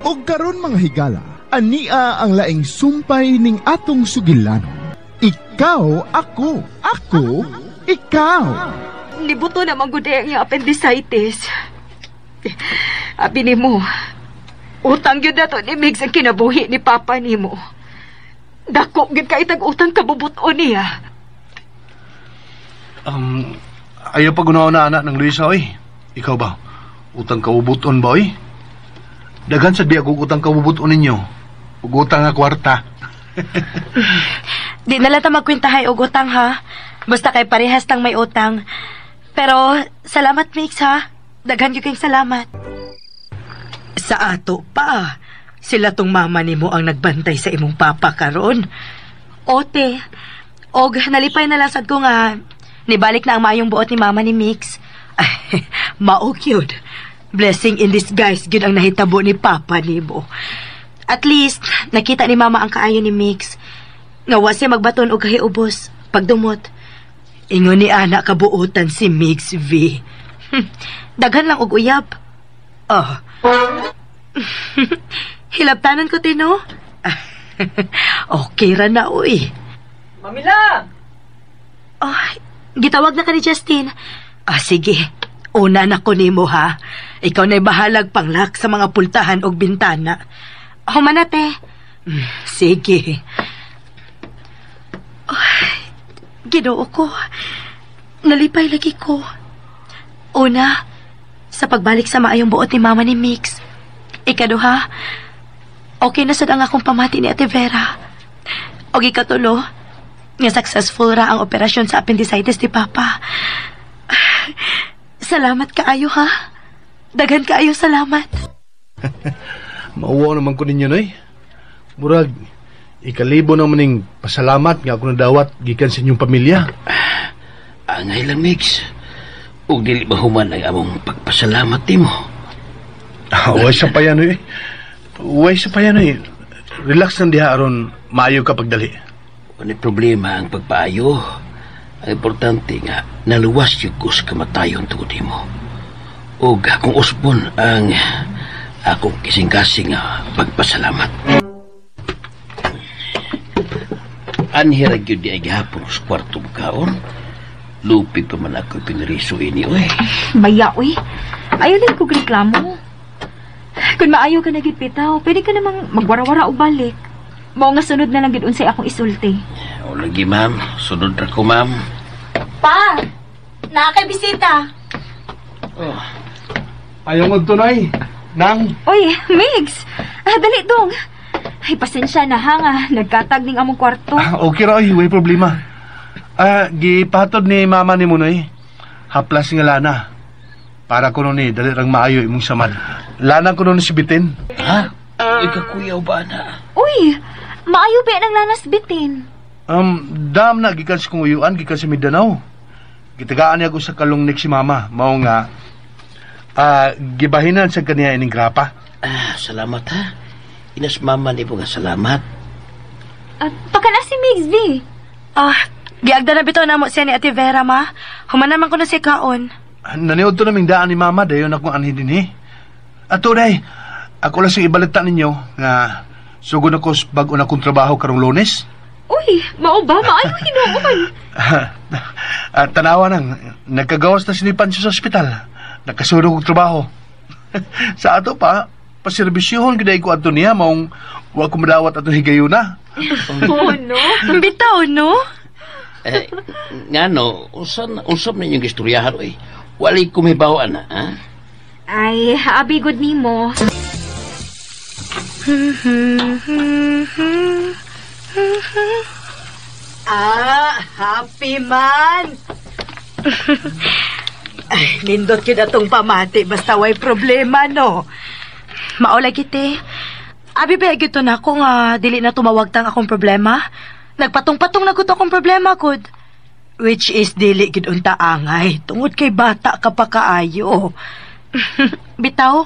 Og karon, mga higala, ania ang laing sumpay ning atong sugilanon. Ikaw, ako, ako, ikaw. Nibuto naman gud ang iyang appendicitis. Abi nimo, utang gyud nato ni Migs ang kinabuhi ni Papa nimo. Dako gyud kay tag utang kabubuton niya. Ayaw pa gunaw na anak ng Luisa, oy. Ikaw ba? Utang kaubuton ba, oy? Daghan sa di ako utang kaubuton ninyo. Ug utang nga kwarta. Di na lang ta magkwentahay og utang ha. Basta kay parehas tang may utang. Pero salamat, Mix, ha. Daghan gyud kayong salamat. Sa ato pa, sila tong mama nimo ang nagbantay sa imong papa karon. Ote, og nalipay na lang sad ko nga nibalik na ang maayong buot ni mama ni Mix. Ay, mao gyud. Blessing in disguise gyud ang nahitabo ni papa nimo. At least nakita ni mama ang kaayo ni Mix. Nga wa siya magbaton og kahiubos pagdumot. Ingon ni ana kabuotan si Mix V. Daghan lang og uyab. Oh, Hilabtanan ko, Tino. Okay ra na uy. Mamila! Oh, gitawag na ka ni Justin. Ah, sige. Una na ko nimo ha. Ikaw na'y bahalag panglak sa mga pultahan og bintana. Human na, te. Sige. Ginoo ko. Nalipay lagi ko. Una, sa pagbalik sa maayong buot ni mama ni Mix. Ikaduha, okay na sad ang akong pamati ni Ate Vera. Og ikatulo, nga successful ra ang operasyon sa appendicitis ni Papa. Salamat kaayo ha. Daghan kaayo salamat. Mauwaw naman ko ninyo, noy. Murag, ikalibo naman ning pasalamat nga ako nadawat gikan sa inyong pamilya. Angay lang, Mix. Ug dili mahuman ang among pagpasalamat nimo. Ah, way sa pa yan, oy. Way sa pa yan, oy. Relax lang diha aron maayo ka pagdali. Wala problema ang pagpaayo. Ang importante nga naluwas gyud ko sa kamatayon tungod nimo. Ug akong usbon ang akong kasing-kasing nga pagpasalamat. Anhi ra gyud di ay gihapon sa kwarto kaon. Lupi pa man ako piniriso ini, oy. Baya, uy. Ayaw lang kog reklamo. Kung maayo ka na gid bitaw, pwede ka namang magwarawara og balik. Mao nga sunod na lang gid unsay akong isulti. O lagi, ma'am. Sunod ra ko, ma'am. Pa, naa kay bisita. Oh. Ayaw mo tunay. Nang, Uy, Migs! Ah, dali dong. Ay, pasensya na ha nga. Nagkatag ning among kwarto. Ah, okay ra, oy. Way problema. Ah, gipatod ni mama ni Munoy. Haplas nga lana. Para kuno ni dali rang maayo imong samad. Lana kuno ni si Bitin. Ha? Uy, kakuyaw ba na? Uy, maayo ba ng lanas bitin? Dam na gikan sa kong uyuan, gikan sa Mindanao. Gitagaan niya ko sa kalungnik si mama. Mao nga gibahinan sa kaniya ining grapa. Ah, salamat ha. Inas mama ni po nga salamat. At baka na si Migs V. Ah, giagda na bitaw namo siya ni Ate Vera, ma. Human naman ko na si kaon. Naniod to naming daan ni mama, dayon akong anhi dinhi. Ato day, ako lang siyang ibalita ninyo nga sugod ako sa bag-o na kong trabaho karong Lunes. Uy, mao ba? Maayo hinuon. At tanawa nang, nagkagawas na si ni Pancho sa ospital. Nakasunog og trabaho. Sa ato pa, paserbisyuhon gyud ko adto niya maong wa ko madawat atong higayuna. Oh, no? Bitaw, no? Eh, ngano, unsa man inyong istoryahan, oy? Walay kumibawan na, ha? Ay, abi good nimo. Ah, happy man. Ay, nindot gyud atong pamati basta way problema no. Mao lagi te. Abi ba gyud to nako nga dili na tumawag tang akong problema. Nagpatong-patong na gud akong problema gud. Which is dili gid unta angay tungod kay bata ka pa kaayo. Bitaw.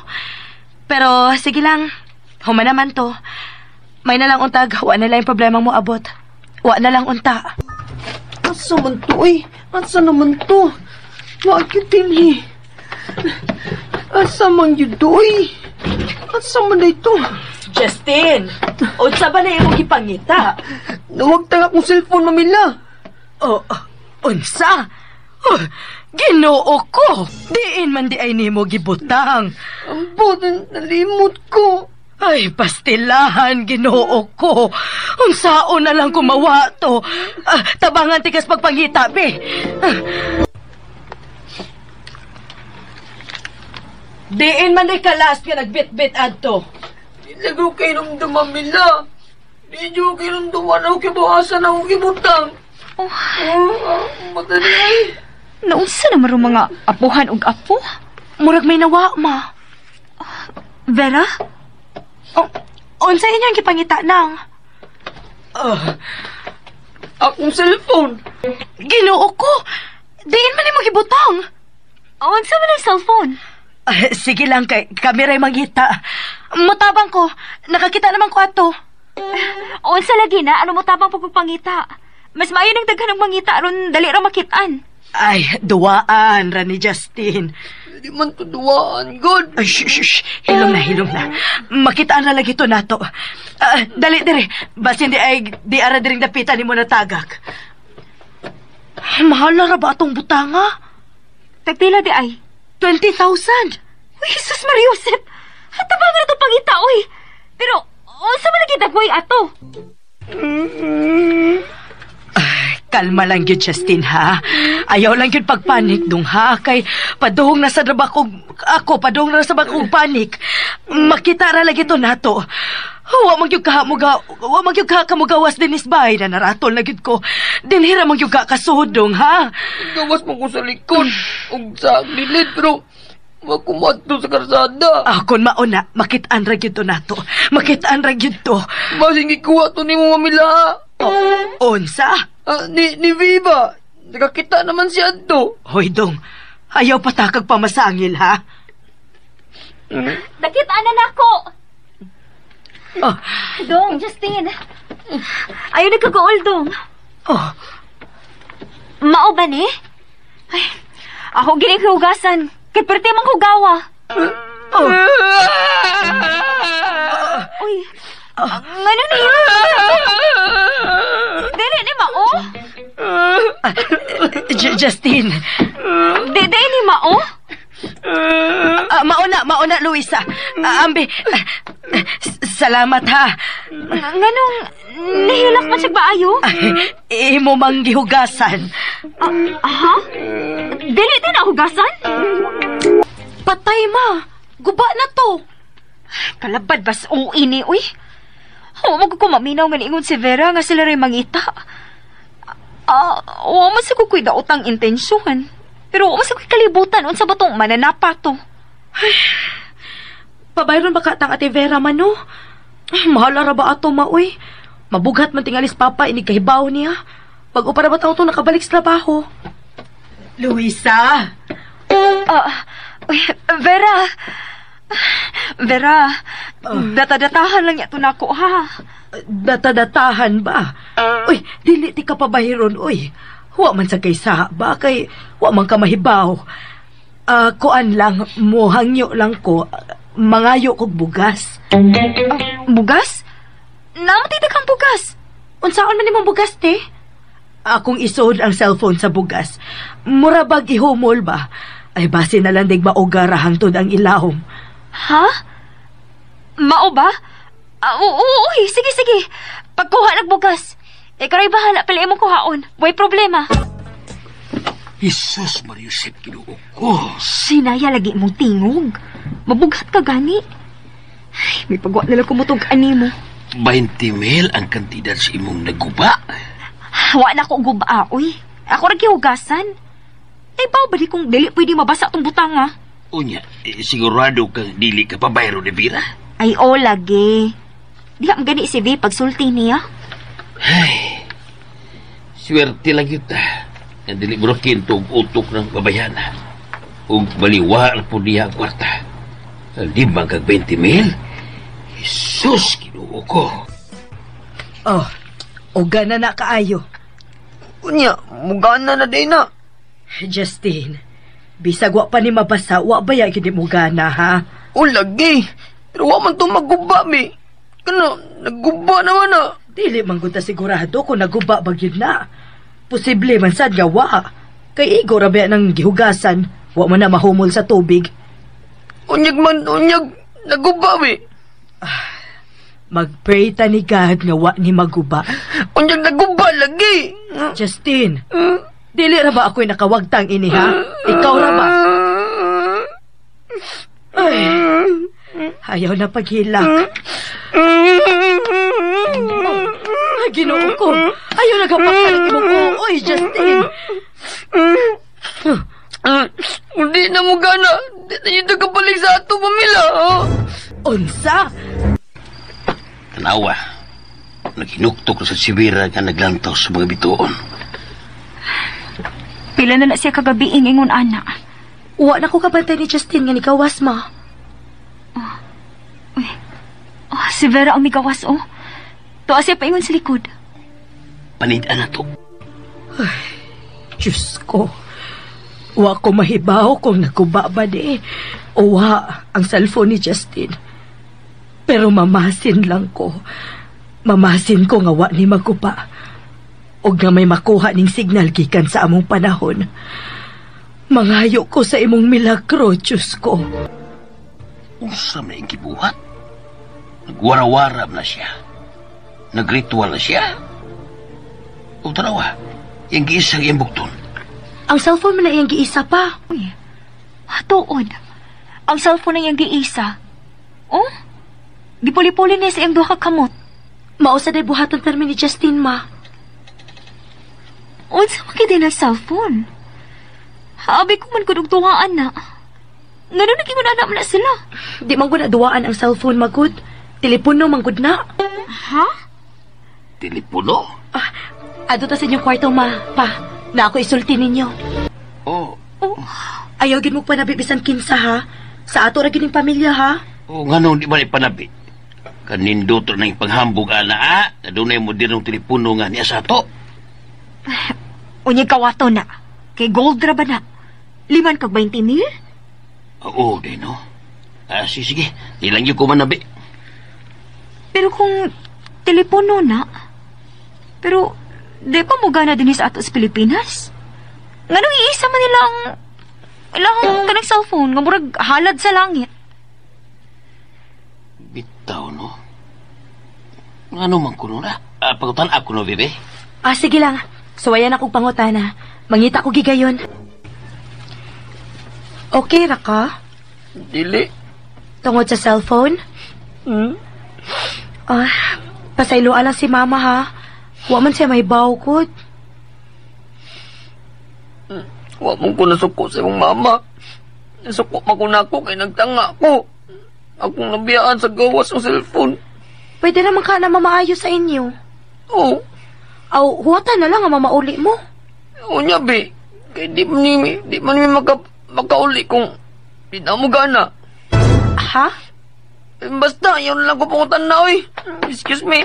Pero sige lang. Human naman to. May na lang untag, wa na lang yung problema mo abot. Wa na lang unta. Asa man to, oy? Asa naman to? Wa gyud dinhi. Asa man gyud to, oy? Asa man na ito? Justin, unsa ba na imong gipangita? Nawagtang akong cellphone, Mamila. Oh, unsa? Oh, Ginoo ko! Diin man di ay nimo gibutang. Ang buti, nalimot ko. Ay, pastilahan, Ginoo ko. Unsaon na lang kumawa to. Ah, tabangan tikas pagpangita, be. Ah. Diin man di kalas nga nagbit-bit adto. Di lago kay nung Mamila. Di jo kay nung duman ako kibuhasan ako gibutang. Oh, Oh, madali ay. naunsa naman ro mga apuhan og apo? Murag may nawa, ma. Vera? Oh, unsa inyong gipangita nang? Oh, Akong cellphone. Ginoo ko! Diin man nimo gibutang. Unsa man ang cellphone? ah, sige lang kay kami ray mangita. Mutabang ko. Nakakita naman ko ato. Unsa lagi na ano mo tabang pagpangita? Mas maayo nang daghan ang mangita aron dali ra makitaan. Ay, duwaan ra ni Justin. Di man to duwaan, God. Ay, shh, shh, shh. Hilom na, hilom na. Makitaan na lagi to nato. Ah, dali, dire. Basin di ay di ara diring dapitan nimo natagak. Mahal na ra ba atong butanga? Tagpila di ay. 20,000. Uy, Jesus Maria Josep. Tabang na to pangita oy. Pero unsa man lagi dagway ato? Kalma lang gyud, Justin, ha? Ayaw lang gyud pagpanik dong, ha? Kay padung na sa drabakog ako, padung na sa bakog panik. Makita ra lagi to nato. Wa man gyud ka muga, wa man gyud ka kamugawas dinis bay na naratol na gyud ko. Dinhi ra man gyud ka kasudong, ha? Gawas mo ko sa likod. Ug sa gilid, pero wa ko madto sa karsada. Ah, kun mauna, makitaan ra gyud to nato. Makitaan ra gyud to. Basing gikuha to nimo, Mamila. Oh, unsa? Ah, ni Viva. Nakakita naman siya adto. Hoy dong, ayaw patakag pamasangil, ha? Nakita na nako. Oh, Dong, Justin. Ayaw nagkagool, dong. oh, Mao ba ni? Ay, ako gining hugasan. Kay perti mang hugawa. Oh. Uy, ngano niyo? Dili ni mao? Justin. Dili ni mao? Ah, mauna, mauna, Luisa. Ah, ambi, ah, salamat ha. Nganong nihilak man siya baayo? Ay, imo mang gihugasan. Ah, ha? Dili din na hugasan? Patay, ma. Guba na to. Kalabad bas o ini, uy. Wa mo ko maminaw nga niingon si Vera nga sila ray mangita. Ah, wa man sa ko kuy daotang intensyon. Pero wa man sa ko'y kalibutan unsa ba tong mananapa to. Pabayron ba ka tang Ate Vera man, no? Ah, mahal ra ba ato, ma, uy? Mabughat man tingalis papa, inig kahibaw niya. Pag para ba tao to nakabalik sa trabaho? Luisa! Ah, uy, Vera. Vera, data-datahan lang niya to nako ha. Data-datahan ba? Uy, dili ti ka pabahiron, uy. Wa man sa kaysa ba kay wa man ka mahibaw. Ah, kuan lang, muhangyo lang ko, mangayo kog bugas. Ah, bugas? Namatay kang bugas. Unsaon man imong bugas, te? Akong isuod ang cellphone sa bugas. Mura bag ihumol ba? Ay base na lang dig maugara hangtod ang ilawom. Ha? Mao ba? Ah, oo, oo, uy, sige, sige. Pagkuha nagbugas. Ikaw ray bahala pala imong kuhaon. Way problema. Jesus Maria Josep, Ginoo ko. Sinaya lagi mong tingog. Mabughat ka gani. Ay, may pagwa nila kumutog animo. 20 mil ang kantidad sa imong naguba. Wa na ko guba, uy. Ako ra gihugasan. Ay, bao ba di kung dili pwede mabasa tong butang, ah? Unya, eh, sigurado kang dili ka pabayro ni Vera. Ay, o lagi. Di ang gani si V pagsulti niya. Ay, swerte lang yun ta. Nga dili brokin to og utok ng babayana. Ug baliwa na po niya ang kwarta. Di man kag 20 mil? Jesus, Ginoo ko. Oh, uga na na kaayo. Unya, mugana na day na. Justin, bisag wa pa ni mabasa, wa ba ya gid mo gana, ha? O lagi. Pero wa man to maguba, mi. Kana, nagguba naman na. Dili man gud ta sigurado kung naguba ba gyud na. Posible man sad nga wa. Kay igo ra ba nang gihugasan, wa man na mahumol sa tubig. Unyag man, unyag, naguba, mi. Magpray ta ni God nga wa ni maguba. Unyag naguba lagi. Justin, dili ra ba ako'y nakawagtang ini ha? Ikaw ra ba? Ay, ayaw na paghilak. Ay, Ginoo ko. Ayaw nagapakalit imong uoy, Justin. Hindi na mo gana. Di na yun kabalik sa ato, pamilya. Unsa? Tanawa, naghinuktok na sa sibira nga naglantaw sa mga bituon. Pila na na siya kagabi ingon ana. Wa na ko kabantay ni Justin nga nikawas, ma. Oh, si Vera ang migawas, oh. Tuwa siya paingon sa likod. Panid-an na to. Diyos ko. Wa ko mahibaw kung naguba ba di. O wa ang cellphone ni Justin. Pero mamasin lang ko. Mamasin ko nga wa ni maguba. Og nga may makuha ning signal gikan sa among panahon. Mangayo ko sa imong milagro, Diyos ko. Unsa man ang gibuhat? Nagwara-wara na siya. Nagritual na siya. O tanawa, iyang giisang iyang bukton. Ang cellphone man na iyang giisa pa. Uy, tuod. Ang cellphone na iyang giisa. Oh, gipuli-puli niya sa iyang duha ka kamot. Mao sa day buhaton permi ni Justin, ma. Unsa man gyud ang cellphone? Abi ko man gud og duhaan na. Ngano naging anak man na sila? Di man gud na duwaan ang cellphone, magud. Telepono man gud na. Ha? Telepono? Ah, adto ta sa inyong kwarto, ma. Pa, na ako isulti ninyo. Oh, Ayaw gid mo panabi bisan kinsa, ha? Sa ato ra gid ning pamilya, ha? oh nganong di ba ni panabi? Kanindot na yung paghambog ana, ah. Adunay modernong telepono nga niya sa ato. Unya kawato na. Kay gold ra ba na? 5 kag 20 mil? Oo, di no. Ah, sige, sige. Di lang yun ko manabi. Pero kung telepono na, pero di pa mo gana din sa ato sa Pilipinas? Nganong iisa man nilang ilang kanang cellphone nga murag halad sa langit. Bitaw, no? Ano man kuno na? Ah, pagutan ako no, bebe. Ah, sige lang. Suwayan akong pangutana. Mangita ko gigayon. Okay ra ka? Dili. Tungod sa cellphone? Hmm? Ah, pasayloa lang si mama, ha? Wa man siya may gud. Wa man ko nasuko sa imong mama. Nasuko man ko nako kay nagtanga ko. Akong nabiyaan sa gawas ng cellphone. Pwede naman ka na mamaayos sa inyo. Oh, Aw, huwatan na lang ang mamauli mo. unya be. Kay di man ni makauli kung di na mo gana. Ha? Eh, basta, yun lang ko pangutan na, oy. Excuse me.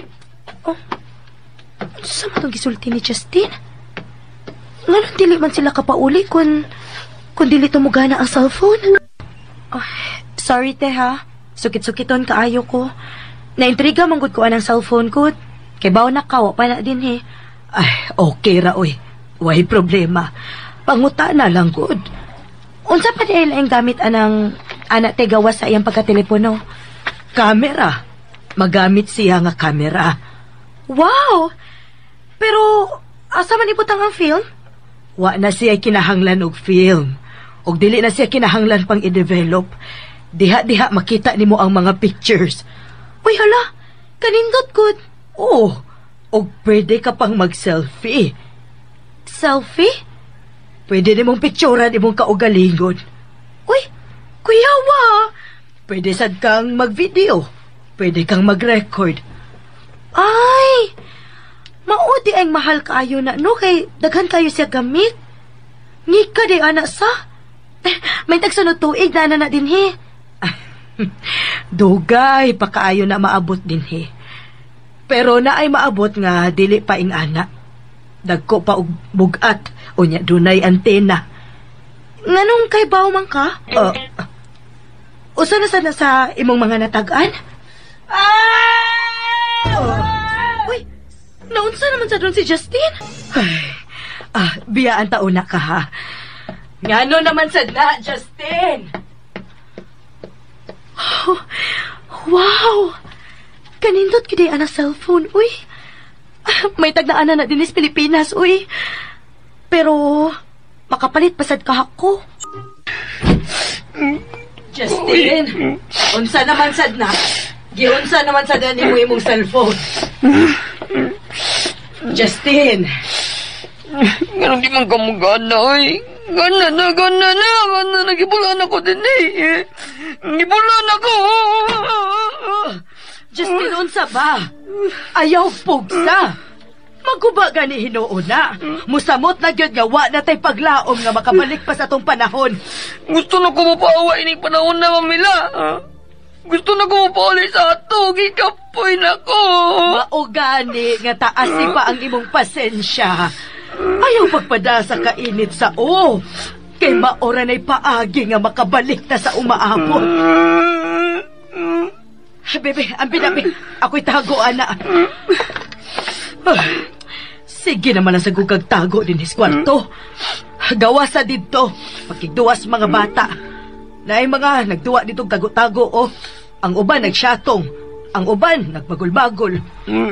Oh. Sa man tong gisulti ni Justin? Nganong dili man sila kapauli kung dili tumugana ang cellphone? Oh, sorry te ha. Sukit-sukiton kaayo ko. Naintriga man gud ko anang cellphone ko. Kay baw na ka, wa pa na din he. Ay, okay ra, oy. Way problema. Panguta na lang gud. Unsa pa di ay laing gamit anang ana te gawas sa iyang pagkatelepono? Kamera. Magamit siya nga kamera. Wow! Pero asa man ibutang ang film? Wa na siya kinahanglan og film. Og dili na siya kinahanglan pang i-develop. Diha-diha makita nimo ang mga pictures. Uy, hala! Kanindot gud. Oh, og pwede ka pang mag-selfie. Selfie? Pwede nimong picturean imong kaugalingon. Uy, kuyawa! Pwede sad kang mag-video. Pwede kang mag-record. Ay! Mao di ang mahal kaayo na, no? Kay daghan kayo siya gamit. Ngika di anak sa. May tagsunod tuig na na din he. Dugay pa kaayo na maabot din he. Pero na ay maabot nga dili pa ing ana. Dagko pa og bugat unya dunay antena. Nganong kay baw man ka? Usa na sana sa imong mga natagaan? Ah! Uy, naunsa naman sa doon si Justin? Ay, biyaan taon na ka ha. Ngano naman sad na, Justin? Oh, wow! Kanindot gyud ana cellphone, uy. May tagnaan na dinis Pilipinas, uy. Pero makapalit pasad ka ako. Justin, unsa naman sad na? Giunsa naman sad na nimo imong cellphone? Justin! Ganun di man kamugana, oy. Gana na, gana na, gana na. Gibulan ako din eh. Gibulan ako. Justin, unsa ba? Ayaw pugsa. Magkuba gani hinuon na. Musamot na gyud nga wa na tay paglaom nga makabalik pa sa atong panahon. Gusto na ko mapaawa ining panahon na, Mamila. Gusto na ko mapauli sa ato. Gikapoy na ko. Mao gani nga taasi pa ang imong pasensya. Ayaw pagpada sa kainit sa o. Kay maora na'y paagi nga makabalik na sa umaabot. Bebe, ang binabi. Ako'y tago, ana. Sige naman ang sagugag tago din his kwarto. Gawa sa didto. Pakigduwas mga bata. Naay mga nagduwa ditong tago-tago, oh. Ang uban nagsyatong. Ang uban nagbagol-bagol.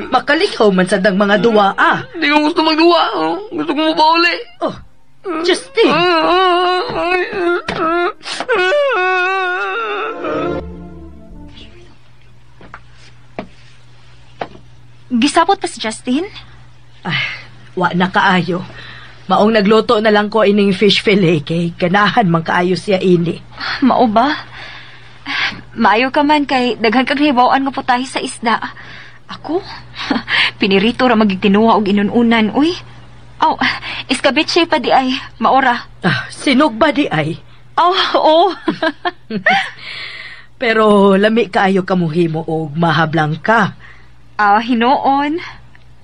Makalikaw man sad ang mga duwa, ah. Hindi ko gusto magduwa. Oh. Gusto ko mapauli. Oh, Justin. Gisabot pa si Justin? Ay, wa na kaayo. Maong nagluto na lang ko ining fish fillet kay ganahan man kaayo siya ini. Mao ba? Maayo ka man kay daghan kag hibaw-an nga putahe sa isda. Ako? Pinirito ra magigtinuwa og inununan, uy. Aw, iskabitche pa di ay, maora. Ah, sinog ba di ay? Aw, oo. Pero lami kaayo kamuhimo og mahablang ka. Ah, hinuon.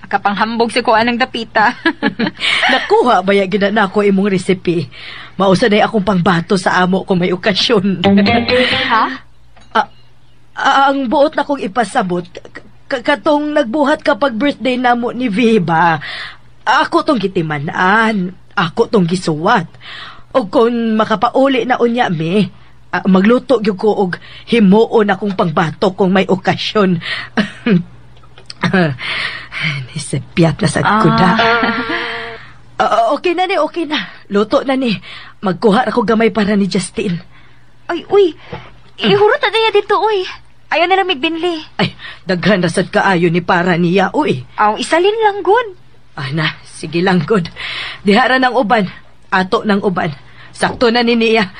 Makapanghambog si kuan ng dapita. Nakuha ba ya gina na ako imong recipe? Mausa na akong pangbato sa amo kung may okasyon. Ha? Ang buot na kong ipasabot, katong nagbuhat kapag birthday namo ni Viva, ako tong gitiman-an, ako tong gisuwat. O kung makapauli na unya mi, magluto gyud ko og himuon akong pangbato kung may okasyon. Nisipyat na sad ko na. Okay na ni, okay na. Luto na ni. Magkuha ako gamay para ni Justin. Ay, uy. Ihurot na niya dito, uy. Ayaw na lang migbinli. Ay, daghan na sad kaayo ni para niya, uy. Aw, isalin lang, good. Ah, na, sige lang, good. Dihara ng uban. Ato ng uban. Sakto na ni niya.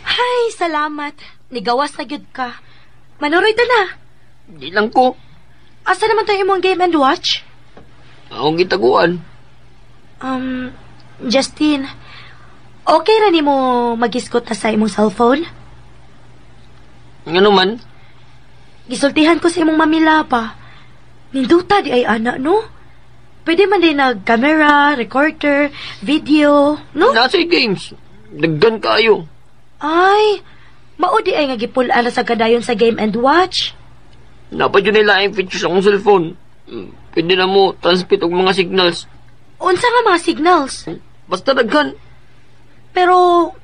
Ay, salamat. Nigawas na gyud ka. Manuroy ta na. Di lang ko. Asa naman tayo imong game and watch? Akong gitaguan. Justin, okay ra nimo magisgot na sa imong cellphone? Ngano man? Gisultihan ko sa imong mamila pa. Ninduta di ay ana, no? Pwede man din nag-camera, recorder, video, no? Nasa games. Daggan kayo. Ay, mao di ay nga gipul-an na sa kadayon sa game and watch. Dapat yun nila ang features akong cellphone. Pwede na mo transmit og mga signals. Unsa nga mga signals? Basta daghan. Pero,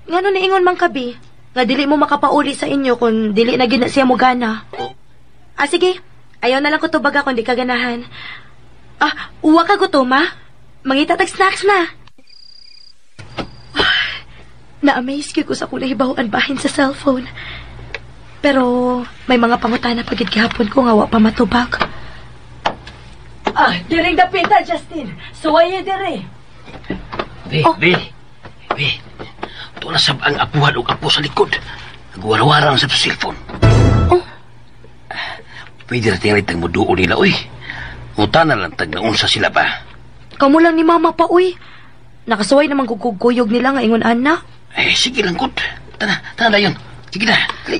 ngano niingon man kabi? Nga dili mo makapauli sa inyo kung dili na gina siya mo gana. Oh. Ah, sige. Ayaw na lang ko tubaga kung di ka ganahan. Ah, uwa ka gutom, ha? Mangita tag snacks na. Na-amaze ko sa kulay hibaw-an bahin sa cellphone. Pero may mga pangutana pagid gihapon ko nga wa pa matubag. Ah, diring dapita, Justin. Suwaye dire. Be, oh. Be. Be. Tuwa na sab ang apuhan og apo sa likod. Nagwarawara ang sab sa cellphone. Oh. Pwede na tingali tag muduo nila, uy. Ngutana lang tag naunsa sila ba? Kamu lang ni mama pa, uy. Nakasuway naman guguguyog nila nga ingon ana. Eh, sige lang, kut. Tana, tana na yun. Sige na, dali.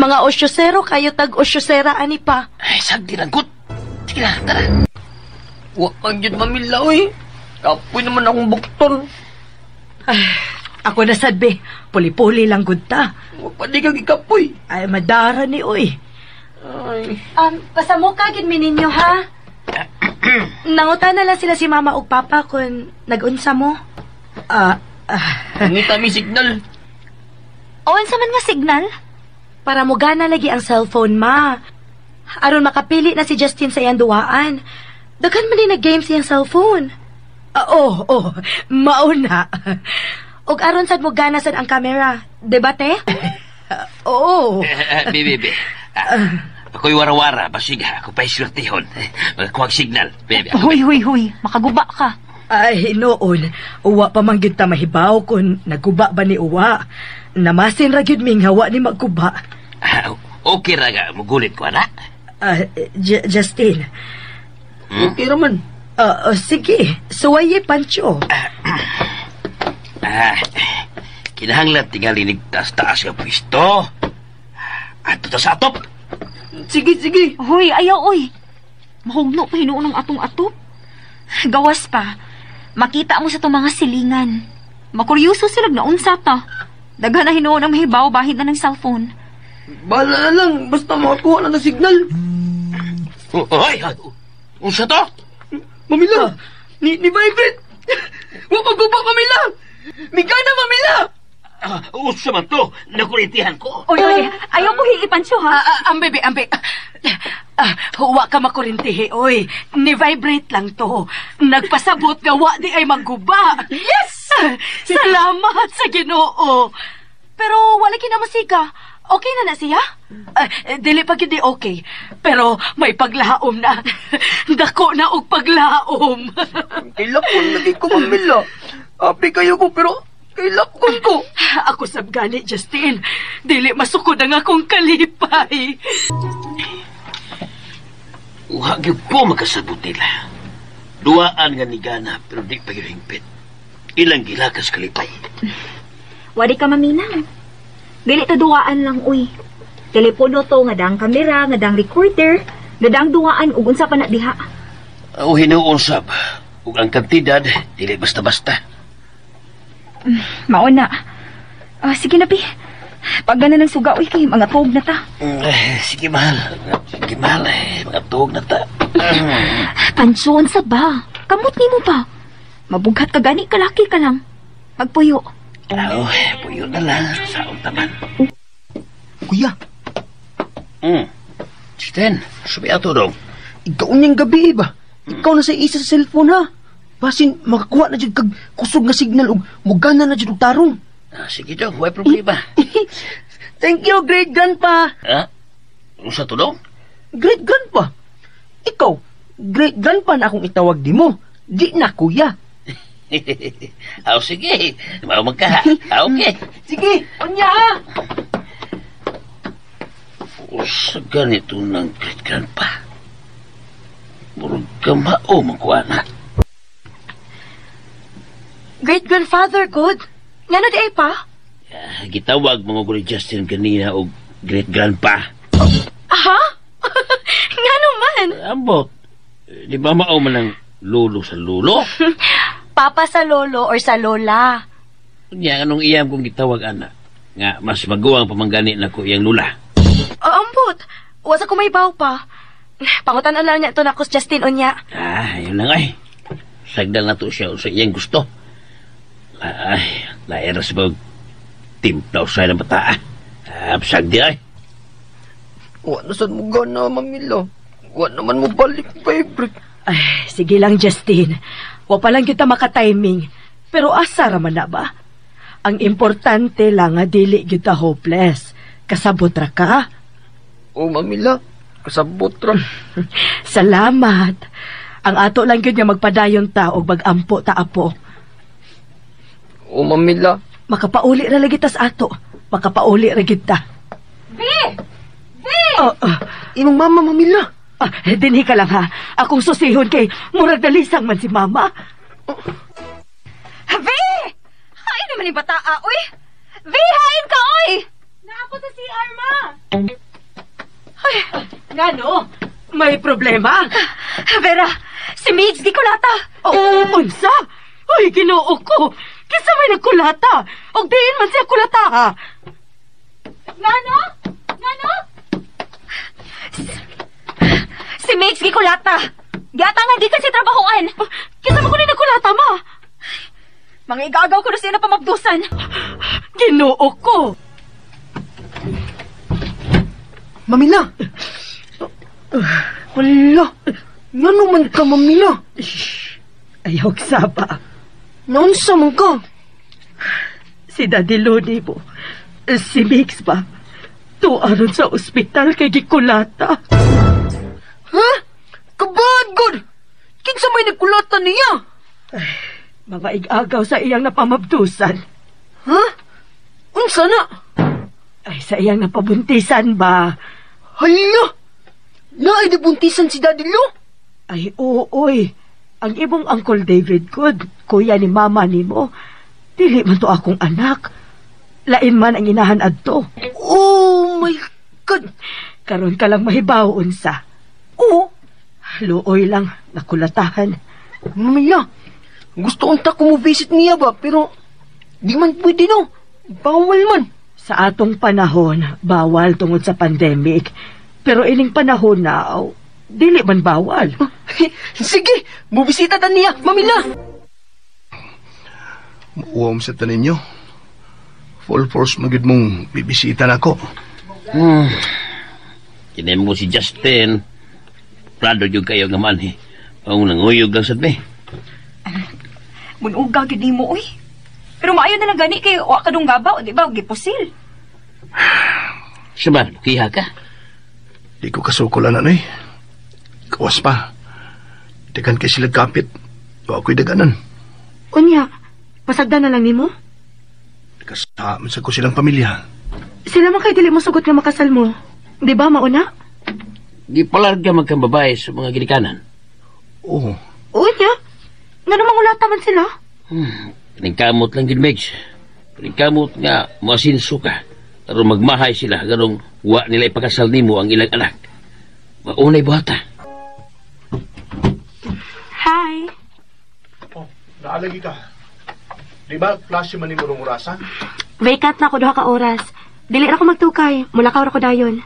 Mga osyosero, kayo tag osyosera ani pa. Ay, sagdi lang, kut. Sige na, tara. Wa kang yun mamila, uy. Kapoy naman akong bukton. Ay, Ako na sad, be. Puli-puli lang gud ta. Wa pa di ka gikapoy. Ay, madara ni, uy. Ay. Pasamuka gid mi ninyo ha. Nangutan na lang sila si mama ug papa kung nag-unsa mo. Ngita mi signal. O, unsa man nga signal? Para mo gana lagi ang cellphone, ma. Aron makapili na si Justin sa iyang duwaan. Daghan man din na games iyang cellphone. Oh, mauna. Ug aron sad mo gana sad ang camera, 'di ba, te? Oo. Be, be, be. Ako'y warawara, basig ako pa'y swertihon. Magakuha signal. Bebe, ako. Huy, huy, huy. Makaguba ka. Ay, noon, uwa pa man gyud ta mahibaw kung naguba ba ni uwa. Namasin ra gyud ming hawa ni magguba. Okay ra ga, mugulit ko, ana. Justin. Okay ra man. Sige, suwaye Pancho. Kinahanglan tingali nigtaas-taas nga pwesto. Ato ta sa atop. Sige, sige. Huy, ayaw, uy. Mahugno pa hinuon ang atong atop. Gawas pa. Makita mo sa itong mga silingan. Makuryoso sila naunsa ta. Daghan na hinuon ang mahibaw bahin na ng cellphone. Bahala na lang. Basta makakuha na ng signal. Ay, unsa to? Mamila! Ni vibrate! Wa maguba, Mamila! Migana, Mamila! Unsa man to? Nakurintihan ko. Oy, oy, ayaw ko hiipansyo, ha? Ambe, be, ambe. Huwa ka makurintihi, oy. Ni-vibrate lang to. Nagpasabot nga wa di ay magguba. Yes! Salamat sa Ginoo. Pero wala kina musika. Okay na na siya? Dili pa gid okay. Pero may paglaom na. Dako na og paglaom. Kailakon lagi ko, Mamila. Api kayo ko, pero kailakon ko. Ako sab gani, Justin. Dili masukod ang akong kalipay. Wa gyud ko makasabot nila. Duaan nga ni gana pero di pa gyud hingpit. Ilang gilakas kalipay. Wadi ka maminang. Dili to duwaan lang, uy. Telepono to, nga dang kamera, nga dang recorder, nga dang duwaan, ug unsa pa na diha. O hinuon sab. Ug ang kantidad dili basta-basta. Mao na. Sige na, pi. Pagana ng suga, uy, kay mga tuog na ta. Sige mahal. Sige mahal. Mga tuog na ta. Pancho, unsa ba? Kamot nimo pa. Mabughat ka gani, kalaki ka lang. Magpuyo. Oh, puyo na lang. Saon taman. Kuya. Justin, subi ato dong. Ikaw niyang gabi ba? Ikaw na sa isa sa cellphone ha. Basin makakuha na jud kag kusog nga signal ug mugana na jud og tarong. Sige dong, way problema. Thank you, great grandpa. Ha? Unsa to dong? Great grandpa. Ikaw, great grandpa na akong itawag di mo. Di na kuya. Aw, sige. Mao man ka. Okay. Sige, unya ha. Usa ganito ng great grandpa. Murag kamao man ko, anak. Great grandfather, good. Ngano di ay pa? Gitawag mga guri Justin kanina og great grandpa. Aha? Ngano man? Ambot. Di ba mao man ang lolo sa lolo? Papa sa lolo or sa lola? Nya, anong iyam kong gitawag, ana? Nga, mas maguwang pamanggani na ko iyang lula. Ambot. Wasa ko may baw pa. Pangutan na lang niya ito na ko Justin unya. Ayun lang ay. Sagdan na to siya sa iyang gusto. Ay, laera sa pag timpla usay ng bata. Sagdi ay. Wa na sad mo gana, Mamila. Wa naman mo balik, favorite. Ay, sige lang, Justin. Wa pa lang kita makatiming. Pero asa ra man na ba? Ang importante lang nga dili gyud ta hopeless. Kasabot ra ka. Oh, Mamila. Kasabot ra. Salamat. Ang ato lang gyud nga magpadayon ta og mag-ampo ta apo. Oh, Mamila. Makapauli ra lagi tas ato. Makapauli ra gyud ta. V! V! Oh, oh. Imong mama, Mamila. Dinhi ka lang ha. Akong susihon kay murag dalisang man si mama. V! Hain naman yung bata, uy! V, hain ka, uy! Naako sa CR, ma! Ay, ngano? May problema? Vera, si Migs, di ko lata. Oh, unsa? Ay, Ginoo ko. Kinsa may nagkulata? Og diin man siya kulata ha? Ngano? Ngano? Si Migs gikulata. Giatangan gikan sa trabahoan. Kinsa man ko ni nagkulata, ma? Mga igagaw ko na siya na pamabdusan. Ginoo ko. Mamila! Wala! Ngano man ka, Mamila? Ayaw saba. Naunsa man ka? Si Daddy Lodi mo. Si Mix ba? Tuaron sa ospital kay gikulata. Ha? Kabad, God! Kinsa may nagkulata niya? Ay, mga igagaw sa iyang napamabdusan. Ha? Unsa na? Ay, sa iyang napabuntisan ba? Hala! Naay nabuntisan si Daddy Lo? Ay, ooy. Ang imong Uncle David good, kuya ni mama nimo. Dili man to akong anak. Lain man ang inahan adto. Oh my God! Karon ka lang mahibaw unsa. Oo. Luoy lang, nakulatahan. Mamila, gusto unta ko mo visit niya ba, pero di man pwede no. Bawal man. Sa atong panahon, bawal tungod sa pandemic. Pero ining panahon na, oh, dili man bawal. Sige, mubisita ta niya, Mamila. Uwam sa tanin nyo. Full force magid mong bibisita na ako. Kinin mo si Justin. Prado yung kayo nga man eh. Ang nanguyog lang sad mi. Munuga gid nimo oy. Pero maayo na lang gani kay wa ka dong gabaw, di ba? Gipusil. Siya kiha ka? Di ko kasukulan ano eh. Kawas pa. Dagan kay sila kapit. Wa ako'y daganan. Unya, pasagdan na lang nimo? Kasama sa ko silang pamilya. Sila man kay dili mo sugot nga makasal mo. Di ba, mauna? Di palarga magkang babae sa mga ginikanan. Oo. Unya, ngano mangulata man sila? Paningkamot lang gid, Megs. Paningkamot nga masinso ka. Pero magmahay sila ganong wa nila ipakasal nimo ang ilang anak. Maunay buhata. Hi. Oh, naalagi ka. Di ba, klase man nimo rong orasa? Vacant na ako duha ka oras. Dili ra ko magtukay. Mulakaw ra ko dayon.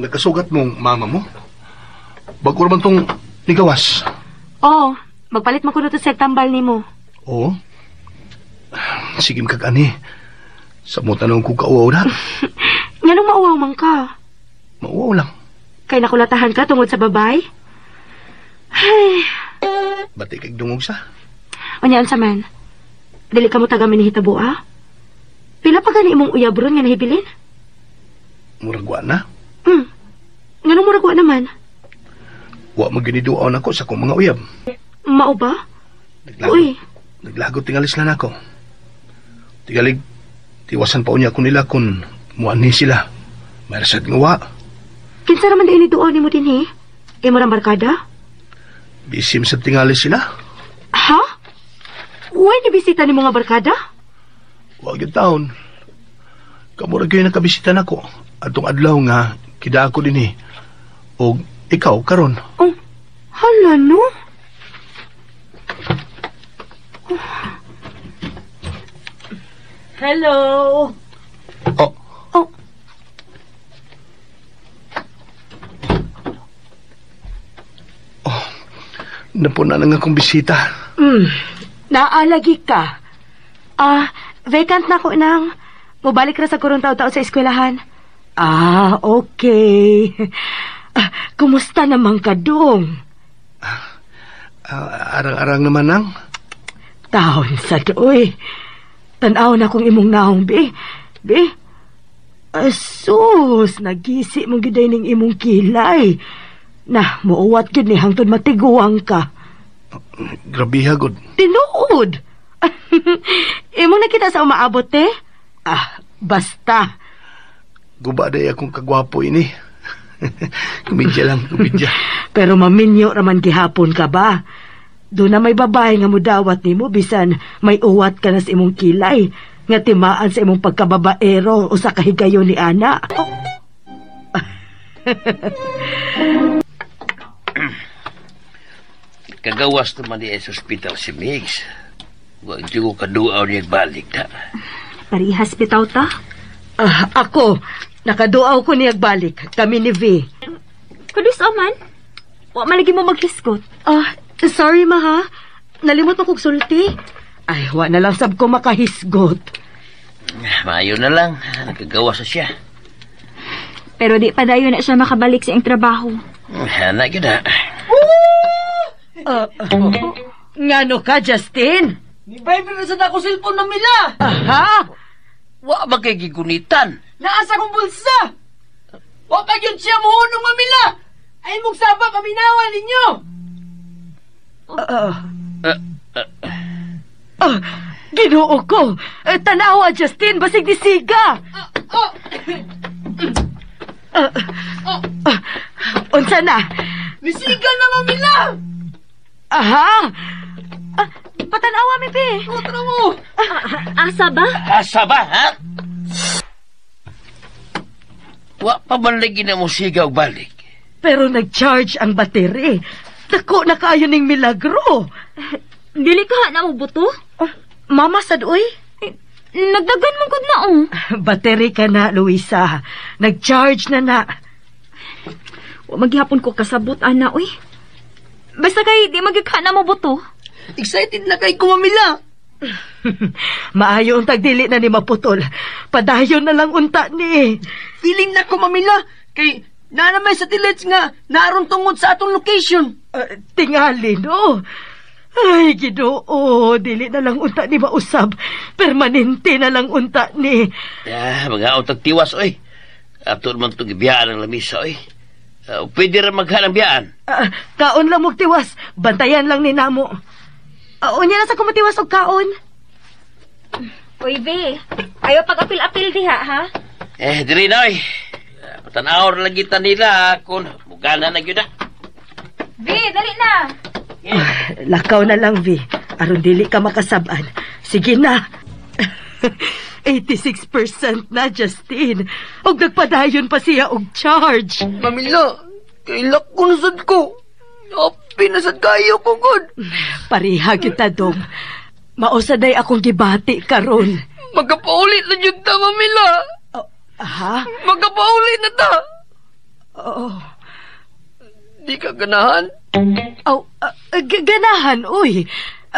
Nagkasugat mong mama mo? Bago man tong nigawas. Oo, magpalit man kuno to sa tambal nimo. Oo. Sige kag ani. Sa mo tanong kung kauwaw na. Nganong mauwaw man ka? Mauwaw lang. Kay nakulatahan ka tungod sa babay? Ay. Bati kag dungog sa? Unya unsa man? Dili ka mo taga minihitabo ah? Pila pa gani imong uyab ron nga nahibilin? Murag wa na. Nganong murag wa naman? Wa man giniduaw nako sa akong mga uyab. Mao ba? Naglagot. Uy. Naglagot tingalis na nako. Tigalig tiwasan pa unya ko nila kun muanhi sila. Mayra sad nga wa. Kinsa raman di ini duaw nimo dinhi? Imo ra barkada? Bisim sa tingali sila. Ha? Uy, ni bisita ni mga barkada? Wa gyud taon. Kamura gyud nakabisita nako atong adlaw nga kidako dinhi. Og ikaw karon. Oh, hala no. Hello. Oh. Oh. Oh. Napuna na nga akong bisita. Naalagi ka. Ah, vacant na ko nang. Mubalik ra sa kurong taw-taw sa eskwelahan. Ah, okay. Ah, kumusta naman ka dong? Arang-arang naman nang. Taon sa doy. Tanaw na kong imong naong, be. Be. Asus, nagisi mong giday ning imong kilay. Na, muuwat gyud ni hangtod matiguang ka. Grabiha, god. Tinuod. Imong nakita sa umaabot, eh? Ah, basta. Guba day akong kagwapo ini. Kumidya lang, kumidya. Pero maminyo raman gihapon ka ba? Doon na may babae nga mudawat nimo bisan may uwat ka na sa imong kilay nga timaan sa imong pagkababaero o sa kahigayon ni ana. Oh. Kagawas naman niya sa ospital si Migs. Wa gyud ko kaduaw niya balik ta. Parihas bitaw ta. Ah, ako, nakaduaw ko niyag balik. Kami ni V. Kudus man. Wa man lagi mo maghisgot. Ah, sorry ma ha. Nalimot mo kog sulti. Ay, wa na lang sab ko makahisgot. Maayo na lang. Nakagawa sa siya. Pero di pa dayon na siya makabalik sa iyang trabaho. Ana gyud ha. Ngano ka, Justin? Ni-vibrate na sa ako cellphone, Mamila! Aha! Wa ba kay gigunitan? Naa sa akong bulsa! Wa pa gyud siya mohunong, Mamila! Ay mong saba, paminawan ninyo! Ah, Ginoo ko! Eh, tanawa, Justin! Basig ni siga! Ah, ah, unsa na? Nisiga na, Mamila! Aha! Ah, patanawa mi, Pi. Tara mo! Asa ba? Asa ba, ha? Wa pa man lagi na mo siga og balik. Pero nag-charge ang battery. Dako na kaayo ning milagro. Dili ka na mo buto? Ah, mama sad uy. Nagdagan mo gud na oh. Battery ka na, Luisa. Nag-charge na na. Wa maghapon ko kasabot ana uy. Basta kay di magyud ka na mo buto. Excited na kay ko, Mamila! Maayo untag dili na ni maputol. Padayon na lang unta ni. Feeling na ko, Mamila! Kay naa na may satellites nga naaron tungod sa atong location. Tingali, no? Ay, Ginoo, dili na lang unta ni mausab. Permanente na lang unta ni. Ah, mga utag tiwas, oy. Ato man itong gibiyaan ang lamisa, oy. Pwede ra maghanang biyaan. Ah, kaon lang mog tiwas. Bantayan lang ni namo. Unya na sa kumatiwas og kaon. Uy, V. Ayaw pag-apil-apil diha, ha? Eh, diri na, oy. Patanaw ra lagi ta nila kung mugana na gyud na. V, dali na. Lakaw na lang, V. Aron dili ka makasaban. Sige na. 86% na, Justin. Og nagpadayon pa siya og charge. Mamila, kailak ko na sad ko. Happy na sad kayo ko, God. Pareha kita, dong. Mausaday akong gibati karon. Magkapaulit na jud ta, Mamila. Oh, ha? Magkapaulit na ta. Oo. Di ka ganahan? Oh, ganahan, uy.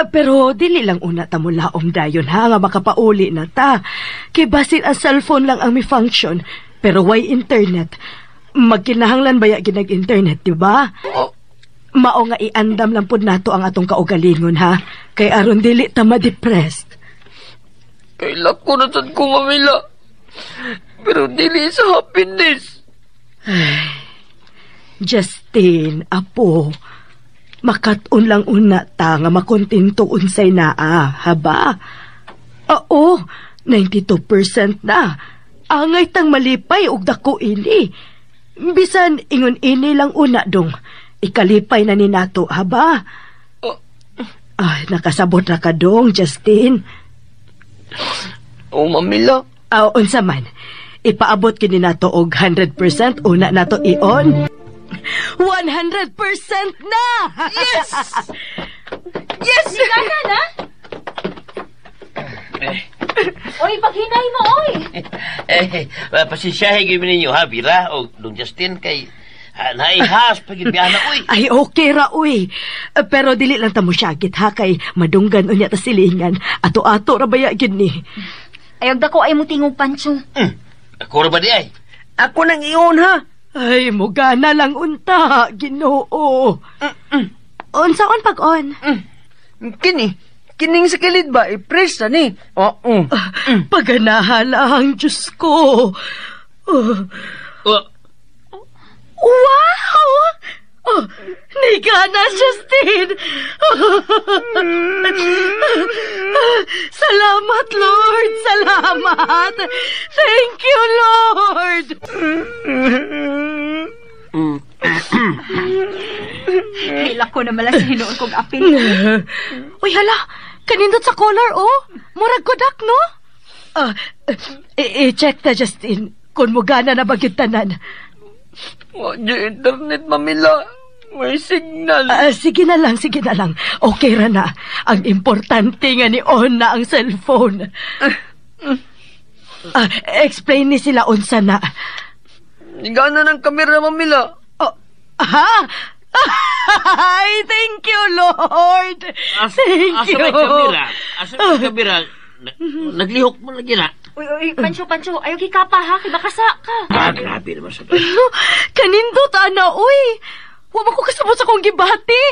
Pero dili lang una ta mo laom dayon ha nga makapauli na ta. Kay basin ang cellphone lang ang mi function, pero why internet? Magkinahanglan baya ginag internet, di ba? Oh. Mao nga iandam lang pud nato ang atong kaugalingon ha. Kay aron dili ta ma-depressed. Kailak ko na sad ko, Mamila. Pero dili sa happiness. Ay, Justin, apo. Makat-on lang una ta nga makontento unsay naa, haba? Oo, 92% na. Angay tang malipay og dako ini. Bisan ingon ini lang una dong. Ikalipay na ni nato, haba? Oh. Ay, nakasabot ra ka dong, Justin. Oh, Mamila. Unsa man. Ipaabot kini nato og 100% una nato i-on. 100% na! Yes! Yes! Gana na? Oy, paghinay mo, oy! Eh, pasensyahe gyud ninyo ha, Bira o Dong Justin kay naihas pag na, uy. Ay, okay ra, uy. Pero dili lang ta mo syagit ha, kay madunggan unya ta silingan. Ato-ato ra baya gyud ni. Ayog dako ay mo tingog, Pancho. Ako ra ba di ay? Ako nang iyon ha. Ay, mugana lang unta, Ginoo. Unsaon pag-on? Kini, kining sa kilid ba, i-press na ni. Oo. Paganahan lang, Diyos ko. Oh. Oh. Wow! Oh, nigana, Justin! Salamat, Lord! Salamat! Thank you, Lord! Kaila ko na malas hinuon kong apil. Uy, hala! Kanindot sa color, oh! Murag kodak, no? I-check ta, Justin. Kung mugana na ba gyud tanan. Wa di internet, Mamila. May signal. Sige na lang, sige na lang. Okay ra na. Ang importante nga ni on na ang cellphone. Explain ni sila unsa na. Gana ng kamera, Mamila. Oh, ha? Ay, thank you, Lord. Thank Asa you. may kamera? Asa may kamera? Naglihok mo lagi na. Uy, uy, Pancho, Pancho, ayaw kikapa ha, kay baka sa ka. Ah, grabe naman sa Kanindot, ana, uy. Wa man ko kasabot sa akong gibati.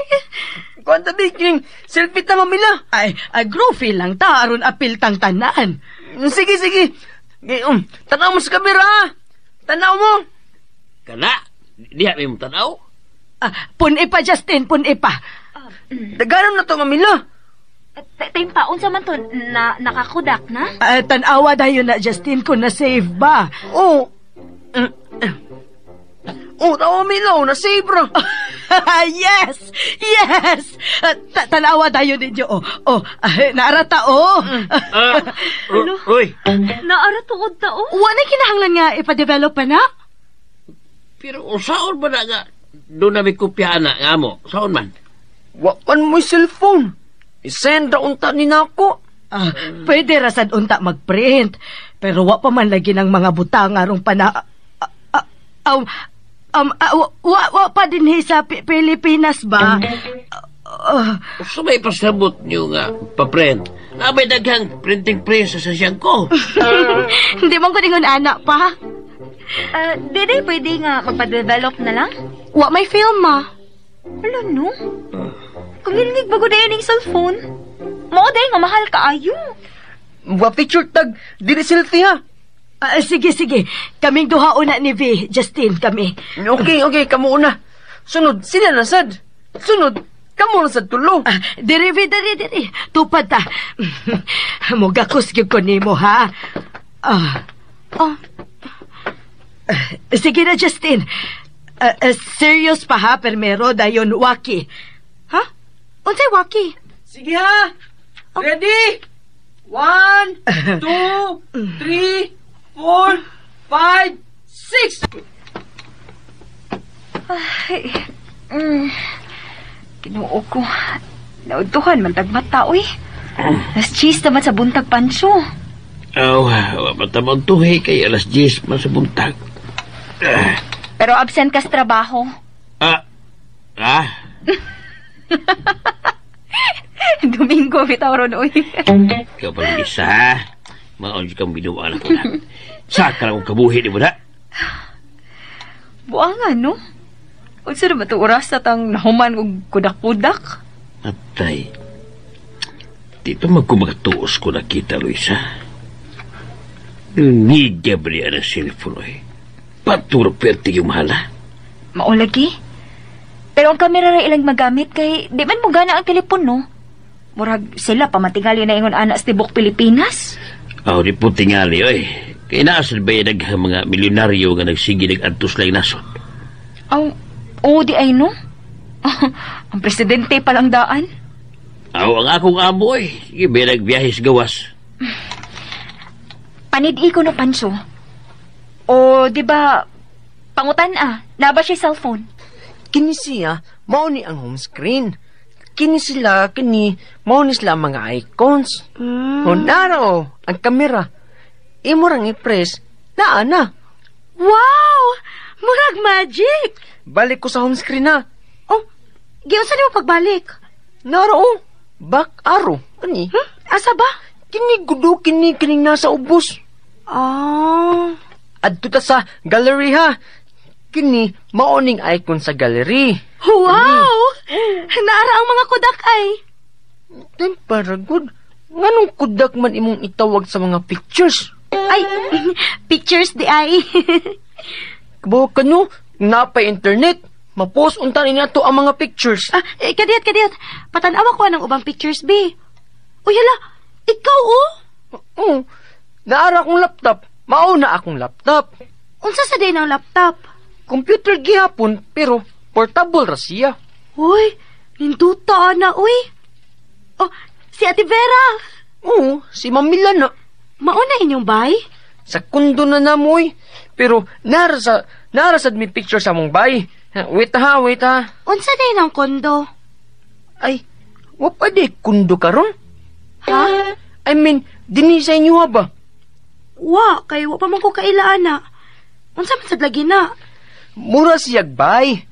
Kuan tabi, kining selfie ta, Mamila. Ay, ay, groovy lang ta, aron apil tang tanan. Sige, sige. Tanaw mo sa kamera, ha? Tanaw mo. Kana, diha may mong tanaw. Pun-i pa, Justin, pun-i pa. Dagaran na to, Mamila. Time pa, unsa man to, na, nakakudak na? Tanawa dayon na, Justin, kung na-save ba? Oh. Oh, tawa, Mamila, oh, na-save ra. Yes! Yes! Tanawa dayon ninyo, oh. Oh, naarata, oh. Uy. Naara tuod ta, oh. Wala kinahanglan nga ipa-develop pa na? Pero usaon ba na nga? Doon na may kopya na nga mo. Saon man? Wapan mo'y cellphone. I-send ra unta ni nako. Pwede ra sad unta mag-print. Pero wa pa man lagi ng mga butang arong pana... Wa pa din sa Pilipinas ba? So may pasabot niyo nga pa-print. Nabay daghang printing press sa siyang ko. Hindi man ko ningon anak pa. Dili, pwede nga magpa-develop na lang? Wa may film ma. Wala no. Kung bago dayon yung cellphone. Mao day nga mahal kaayo. Wa picture tag, dili selfie ha. Sige, sige. Kaming duha una ni V. Justin, kami. Okay, okay, kamo una. Sunod, sila na sad. Sunod, kamo na sad tulo. Diri, V, diri, diri. Tupad ta. Mugakos gyud ko nimo, ha? Sige na, Justin. Serious pa ha, permero, dayon waki. Ha? Unsay waki? Sige ha. Ready? 1, 2, 3, 4, 5, 6. Ay, Ginoo ko. Naudtuhan man tagmata, uy. Las 10 naman sa buntag, Pancho. Aw, wa pa ta magtuhi kay alas 10 man sa buntag. Pero absent ka sa trabaho. Ah? Domingo, bitaw ron, uy. Ikaw pa isa, ha? Maon kang binuang ako na. Saka lang akong kabuhi ni mo na. Buangan, no? Unsa na ba ito oras na tang nahuman og kudak-kudak? Atay. Di pa magkumakatuos ko nakita, Luisa. Nigya ba niya ng cellphone, eh? Paturo perti yung mahala. Maulagi. Pero ang kamera ra ilang magamit kay di man mo gana ang telepono. Murag sila pa matingali na ingon ana sa tibok Pilipinas. Aw, di po tingali, oy. Kaya naasan ba yung daghang mga milyonaryo nga nagsige nag-antos lang nasod? Aw, oo di ay no. Ang presidente palang daan. Aw, ang akong amo, oy. Sige, ba nagbiyahe sa gawas? Panid-i ko no, Pancho. O, di ba, pangutan ah, naba siya cellphone. Kini siya, mao ni ang home screen. Kini sila, kini, mao ni sila mga icons. O, nara o, ang kamera. Imo rang i-press, naa na. Wow! Murag magic! Balik ko sa home screen na. Oh, giunsa nimo pagbalik? Nara o, back arrow. Kani? Asa ba? Kini gudo, kini, kining nasa ubos. Ah. Adto ta sa gallery ha. Kini, maoning icon sa gallery. Wow! Naara ang mga kudak ay. Then para good. Nganong kudak man imong itawag sa mga pictures? Ay, pictures di ay. Kabaw ka no, napay internet. Mapost unta ni nato ang mga pictures. Kadiyot, kadiyot. Patanawa ko ng ubang pictures, be. Uy, hala, ikaw oh. Oo. Naara akong laptop. Mauna akong laptop. Unsa sa day ng laptop? Computer gihapon, pero portable ra siya. Uy, ninduta na, uy. Oh, si Ate Vera. Oo, si Mamila na. Mauna inyong bay? Sa kundo na namoy. Pero nara sad mi picture sa mong bay. Wait ha, wait ha. Unsa day ng kondo? Ay, wa pa di kundo karon? Ha? I mean, dinhi sa inyo ha ba? Wa, kay wa pa man ko kaila ana. Unsa man sad lagi na? Mura siyag bay.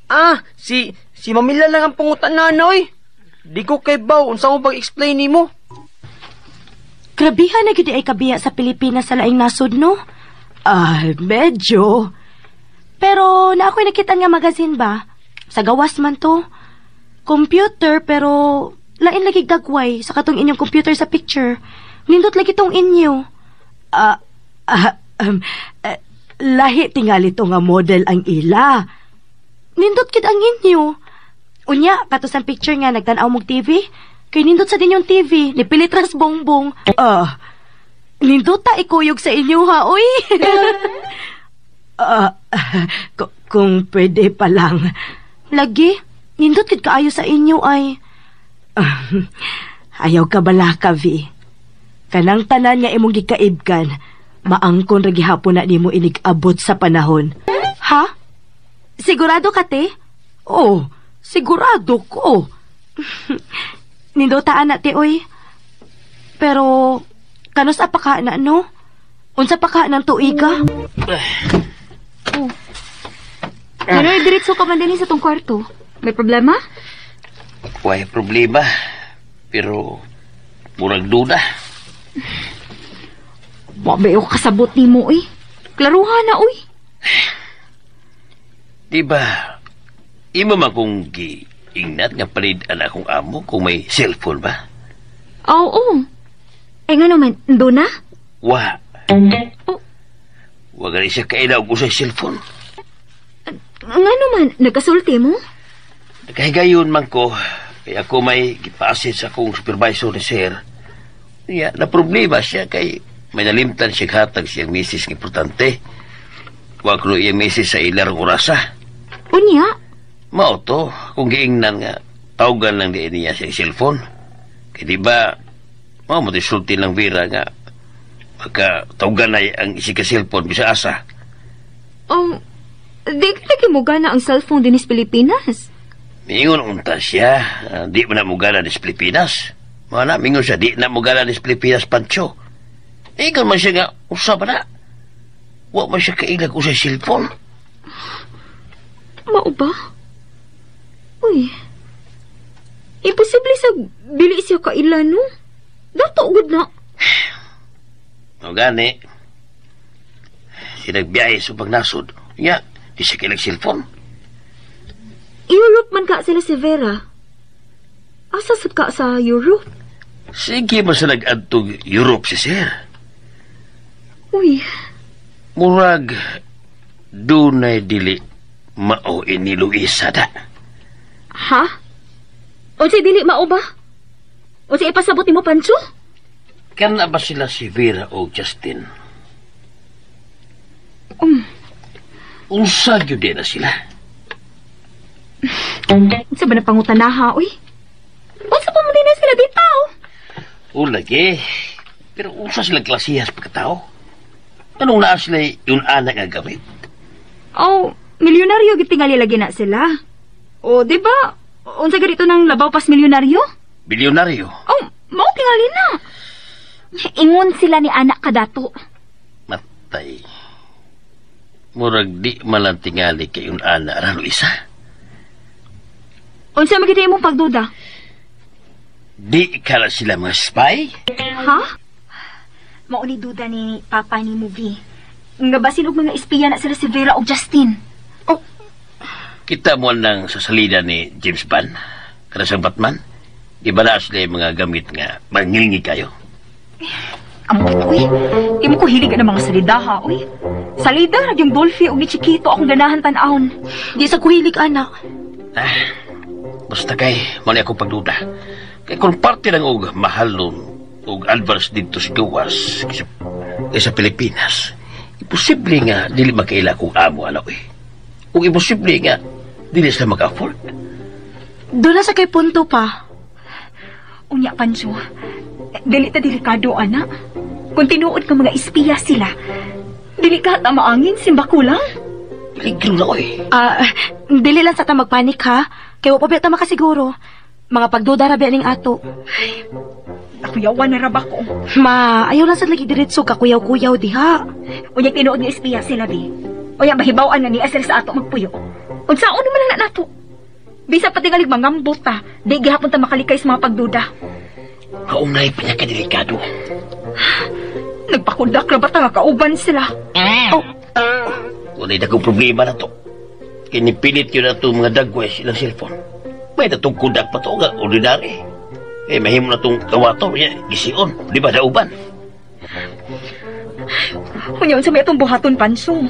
Ah, si Mamila lang ang pangutan na oy. Di ko kay baw unsa mo pag-explain nimo. Grabihan na gyud ay kabiya sa Pilipinas sa laing nasod, no? Ah, medyo. Pero na ako'y nakita nga magazine ba? Sa gawas man to. Computer pero lain lagi dagway sa katong inyong computer sa picture. Nindot lagi tong inyo. Ah, ah, um, eh, lahi tingali to nga model ang ila. Nindot kid ang inyo. Unya, kato sa picture nga nagtan-aw mog TV. Kay nindot sa dinyong TV, nipilit ras bongbong. Ah, Nindot ta ikuyog sa inyo ha, oy. ah, kung pwede pa lang. Lagi, nindot kid kaayo sa inyo ay. Ayaw ka bala ka, Vi. Kanang tanan nga imong gikaibgan, maangkon ra gihapon na nimo inig-abot sa panahon. Ha? Sigurado ka, te? Oh, sigurado ko. Nindota ana, te, oy. Pero, kanus pa ka na, no? Unsa pa ka ng tuiga? Ngano diretso ka man dinhi sa tong kwarto? May problema? Way problema. Pero, murag duda. Wa ba ko kasabot nimo oy. Klaruha na oy. Di ba, imo man kong giingnat nga palid-an akong amo kung may cellphone ba? Oo. Eh ngano man, do na? Wa. Oh. Wa gani siya kaila og usay cellphone. Ngano man, nagkasulti mo? Nakahigayon man ko, kay ako may gipaasit sa akong supervisor ni sir. Niya, na problema siya kay may nalimtan siya hatag siyang misis nga importante. Wa ko iyang misis sa ilarong orasa. Unya? Mao to, kung giingnan nga, tawagan lang di niya siyang cellphone. Kaya di ba, mao mo sulti lang Vera nga, pagka tawagan na ang isi ka cellphone, bisa asa. Oh, di ka lagi mo gana ang cellphone din sa Pilipinas. Mingon unta siya, di man na mo gana sa Pilipinas. Mga na, mingon siya, di na mo gana sa Pilipinas, Pancho. Ingon man siya nga, usa ba na? Wa man siya kailag usay cellphone. Mao ba? Uy, imposible sa dili siya kaila, no? Dato, gud na. O gani, sinagbiyahe sa pagnasod. Nga, di siya kailag cellphone. Europe man ka sila si Vera. Asa sad ka sa Europe? Sige man sa nag-adtog Europe si sir. Uy, Murag, dunay dili mao ini Luisa da. ha? Unsay dili mao ba? Unsay ipasabot nimo, Pancho? Kana ba sila si Vera o Justin? Unsa gyud na sila? Unsa ba na pangutanaha, uy? Unsa pa man din na sila bitaw? O lagi, pero unsa sila klasihas pagkatao? Anong naa sila yung anak nga gamit? Oh, milyonaryo gid tingali lagi na sila. O, di ba? Unsa ganito nang labaw pas milyonaryo? Bilyonaryo. Oh, mao tingali na. Ingon sila ni anak kadato. Matay. Murag di man lang tingali kay yung ana ra Luisa. Unsa man gid imong pagduda? Di kala sila mga spy? Ha? Mao ni duda ni papa ni Movie. Nga basin og mga espiya na sila si Vera og Justin. Oh, Kita mo nang sa salida ni James Bond, kada sa Batman, di ba na sila yung mga gamit nga mangilngi kayo? Amo, uy. Imo ko hilig ang mga salida ha, uy. Salida ra yung Dolphy og ni Chiquito akong ganahan tan-awon. Di sa kuhilig, anak. Ah, basta kay, mali akong pagduda. Kay kung parte ng og mahal nun, og advance dito sa gawas, kaysa Pilipinas, imposible nga dili makaila kung amo ano eh. Ug imposible nga dili sila maka-afford. Doon na sa kay punto pa. Unya, Pancho, dili ta delikado, ana. Kung tinuod ka mga espiya sila, dili ka ta maangin, simba kulang. Peligro na, oy. Ah, dili lang sa ta magpanik ha. Kay wa pa biya ta makasiguro. Mga pagduda ra biya ning ato. Nakuyawan na ra ba ko. Ma, ayaw lang sa lagi diretso ka kuyaw-kuyaw diha. Unya tinuod nga espiya sila di. Unya mahibaw-an nga niya sila sa ato magpuyo. Unsaon naman na nato? Bisa pa tingalig mangambot ta, di gihapon ta makalikay sa mga pagduda. Kaunay pinakadelikado. Nagpakudak ra ba ta nga kauban sila? Oh, Wala'y dakong problema na to. Kinipilit yun na itong mga dagway silang cellphone. May natong kudak pa to nga ordinary. Eh, mahimo na itong kawato, ya, gision, di ba dauban? Unya unsa may atong buhaton, Panso?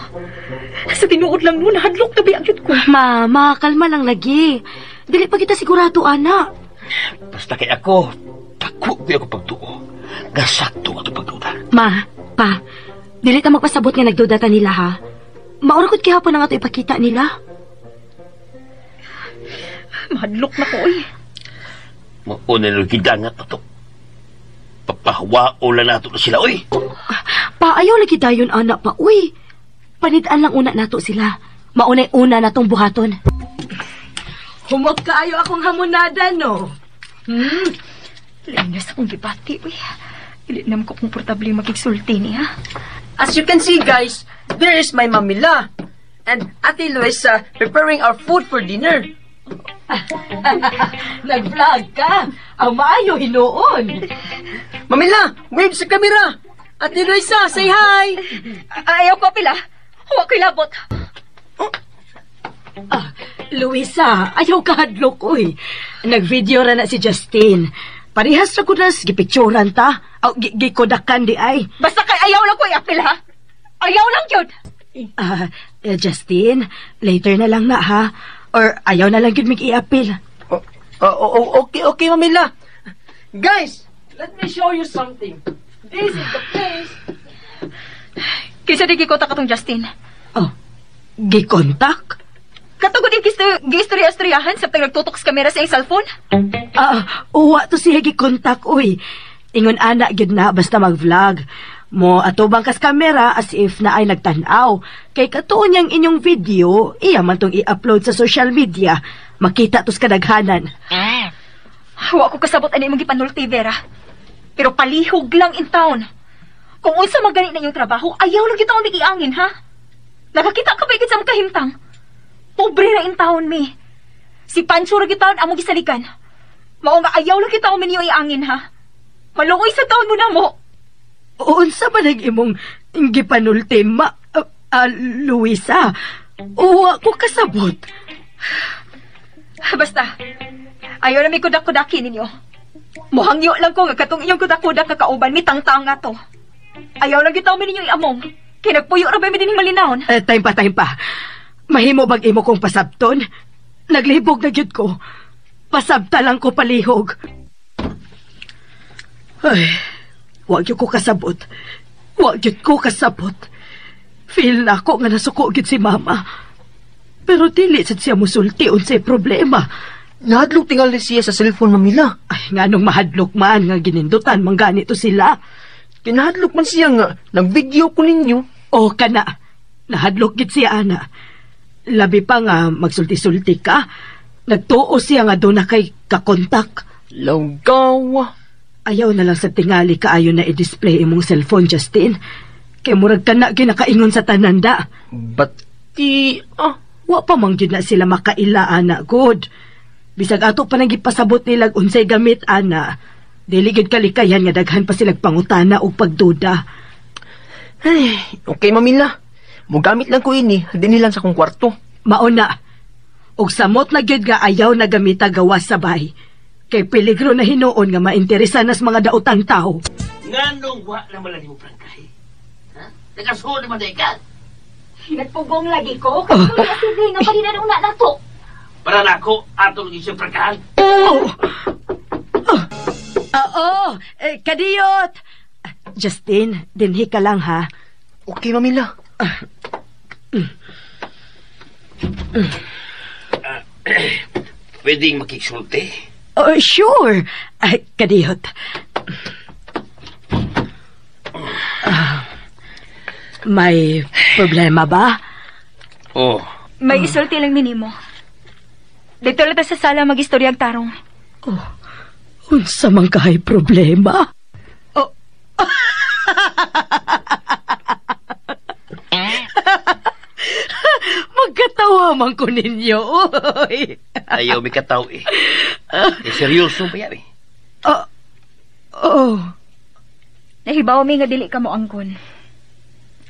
Sa tinuod lang no, nahadlok na biya gyud ko. Ma, ma, kalma lang lagi. Dili pa kita sigurado, ana. Basta kay ako, dako ko ako pagtuo. Nga sakto ato pagduda. Ma, pa, dili ta magpasabot nga nagduda ta nila ha. Maura gud gihapon ang ato ipakita nila. Mahadlok na ko oy. Mauna na gidangat na to. Papahawao lang nato na sila, oy. Pa, ayaw lagi dayon ana pa. Uy, panid-an lang una nato sila. Maunay una natong buhaton. Humot kaayo akong hamonada, no? Lain na sa akong gibati oy. Dili na ko komportable makigsulti niya. As you can see, guys, there is my Mamila. And Ate Luisa preparing our food for dinner. Nag-vlog ka. Ang maayo hinuon. Mamila, wave sa camera. Ate Luisa, say hi. Ayaw ko pila. Wa ko'y labot. Ah, Luisa, ayaw ka hadlok, oy. Nag-video ra na si Justin. Parehas ra ko nas, gipicturan ta. Aw, gikodakan di ay. Basta kay ayaw lang ko iapil ha. Ayaw lang gyud. Ah, eh, Justin, later na lang na ha. Or ayaw na lang gyud mig iapil. Oh, oh, oh, okay, Mamila. Guys, let me show you something. This is the place. Kinsa di gikontak katong Justin? Oh, gikontak? Katugod yung giistorya-istoryahan sa nagtutok sa kamera sa iyang cellphone. Ah, uwa to siya gikontak, uy. Ingon ana gyud na basta mag-vlog. Mo atubang kas kamera as if na ay nagtan-aw. Kay katuon niyang inyong video, iya man tong i-upload sa social media. Makita tos kadaghanan. Wa ko kasabot ani imong gipanulti, Vera. Pero palihog lang in town. Kung unsa magani na inyong trabaho, ayaw lang kita akong iangin, ha? Nakakita ka ba ikit sa mga? Pobre ra in town, mi. Si Pancho ra gyud taon among gisalikan. Mao nga ayaw lang kita minyo iangin, ha? Maluoy sa taon mo na mo. Unsa ba nag imong gipanulti, ma, Luisa? Uwa ko kasabot. Basta, ayaw na may kudak-kudaki ninyo. Muhangyo lang ko nga katong inyong kudak-kudak kakauban, mi tangtanga to. Ayaw lang kita ninyo iamong. Kay nagpuyo ra ba mi dinhing malinawon? Eh, time pa, time pa. Mahimo bag imo kong pasabton? Naglibog na gyud ko. Pasabta lang ko palihog. Ay, wa gyud ko kasabot. Wa gyud ko kasabot. Feel na ako nga nasuko gyud si mama. Pero dili sad siya musulti unsay problema. Nahadlok tingali siya sa cellphone, Mamila. Ay, nganong mahadlok man nga ginindutan man ganito sila. Kinahadlok man siya nga nag-video ko ninyo. O kana, nahadlok gid siya ana. Labi pa nga magsulti-sulti ka. Nagtuo siya nga doon na kay kakontak. Lawgaw. Ayaw na lang sa tingali kaayo na i-display imong cellphone, Justin. Kay murag ka na ginakaingon sa tananda. Bati, ah. Wa pa man gyud na sila makaila, ana, good. Bisag ato pa nang gipasabot nila unsay gamit, ana. Dili gyud kalikayan nga daghan pa silag pangutana og pagduda. Ay, okay, Mamila. Mugamit lang ko ini, dinhi lang sa akong kwarto. Mauna. Og samot na gyud nga ayaw na gamita gawas sa bahay. Kay peligro na hinuon nga mainteresan nas mga daotang tao. Nganong wa na malali mo prangkahe? Ha? Nakasuod naman day ka. Nagpugong lagi ko. Kasi oh. Sige, nga palinanong na nato. Para na ako, atong isang prangkahan. Oh! Oh! Oo, eh, kadiyot! Justin, dinhi ka lang ha. Okay, Mamila. Pwedeng makiksulti? Oh, sure. Ay, kadiyot. May problema ba? Oh, May isulti lang minimo. Dito lang ta sa sala mag-istoryag tarong. Oh, unsa man kahay problema? Oh. Magkatawa man ko ninyo. Oy. Ayaw mi kataw eh. Eh, seryoso ba yan eh? Oh. Nahibaw mi nga dili ka mo angkon.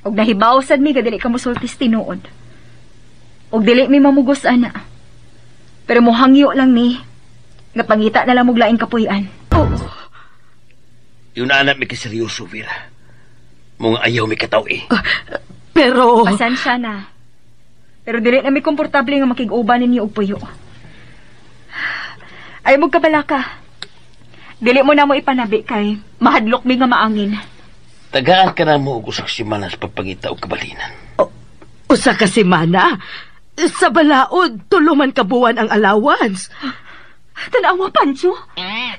Og nahibaw sad mi nga dili ka mo sultis tinuod. Og dili mi mamugos ana. Pero mohangyo lang mi nga pangita na lang og laing kapuy-an. Oh. Yun anak mi kaseryoso, Vera. Mga ayaw mi kataw eh. Pero Pasensya na. Pero dili na mi komportable nga makig-uban ninyo og puyo. Ay mo kabalaka. Dili mo na mo ipanabi kay mahadlok mi nga maangin. Tagaan ka na mo og usak semana sa pagpangita og kabalinan. Oh, usa ka semana? Sa balaod, tulo man ka buwan ang allowance. Tanawa, Pancho.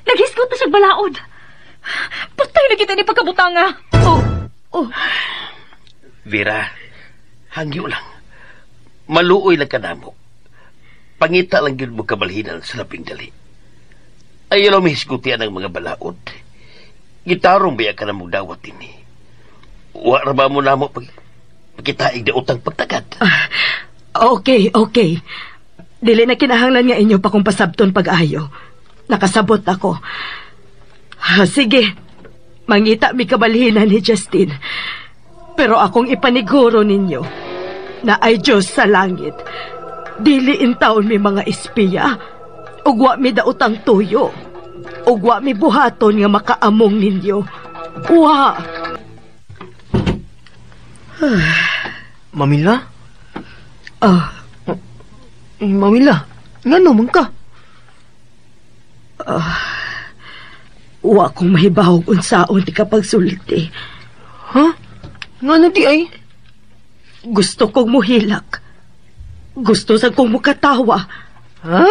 Naghisgot na siya balaod. Patay na kita ni pagkabutanga. Oh, oh. Vera, hangyo lang. Maluoy lang ka namo. Pangita lang yun mo kabalhinan sa labing dali. Ayaw lang mahisgutian ang mga balaod. Gitarong biya ka na mong dawat ini. Wa ra ba mo namo pagkitaig na utang pagtagad? Okay, okay. Dili na kinahanglan nga inyo pa kung pasabton pag-ayo. Nakasabot ako. Sige, mangita mi kabalhinan ni Justin. Pero akong ipaniguro ninyo na ay Diyos sa langit. Dili intaon mi mga espiya. Ugwa mi daotang tuyo. Ugwa mi buhaton nga makaamong ninyo. Wa! Mamila? Ah. Mamila, ngano man ka? Wa kong mahibawog unsaon ti kapagsulti. Ha? Ngano di ay? Gusto kong muhilak. Gusto sa kong mukatawa. Ha?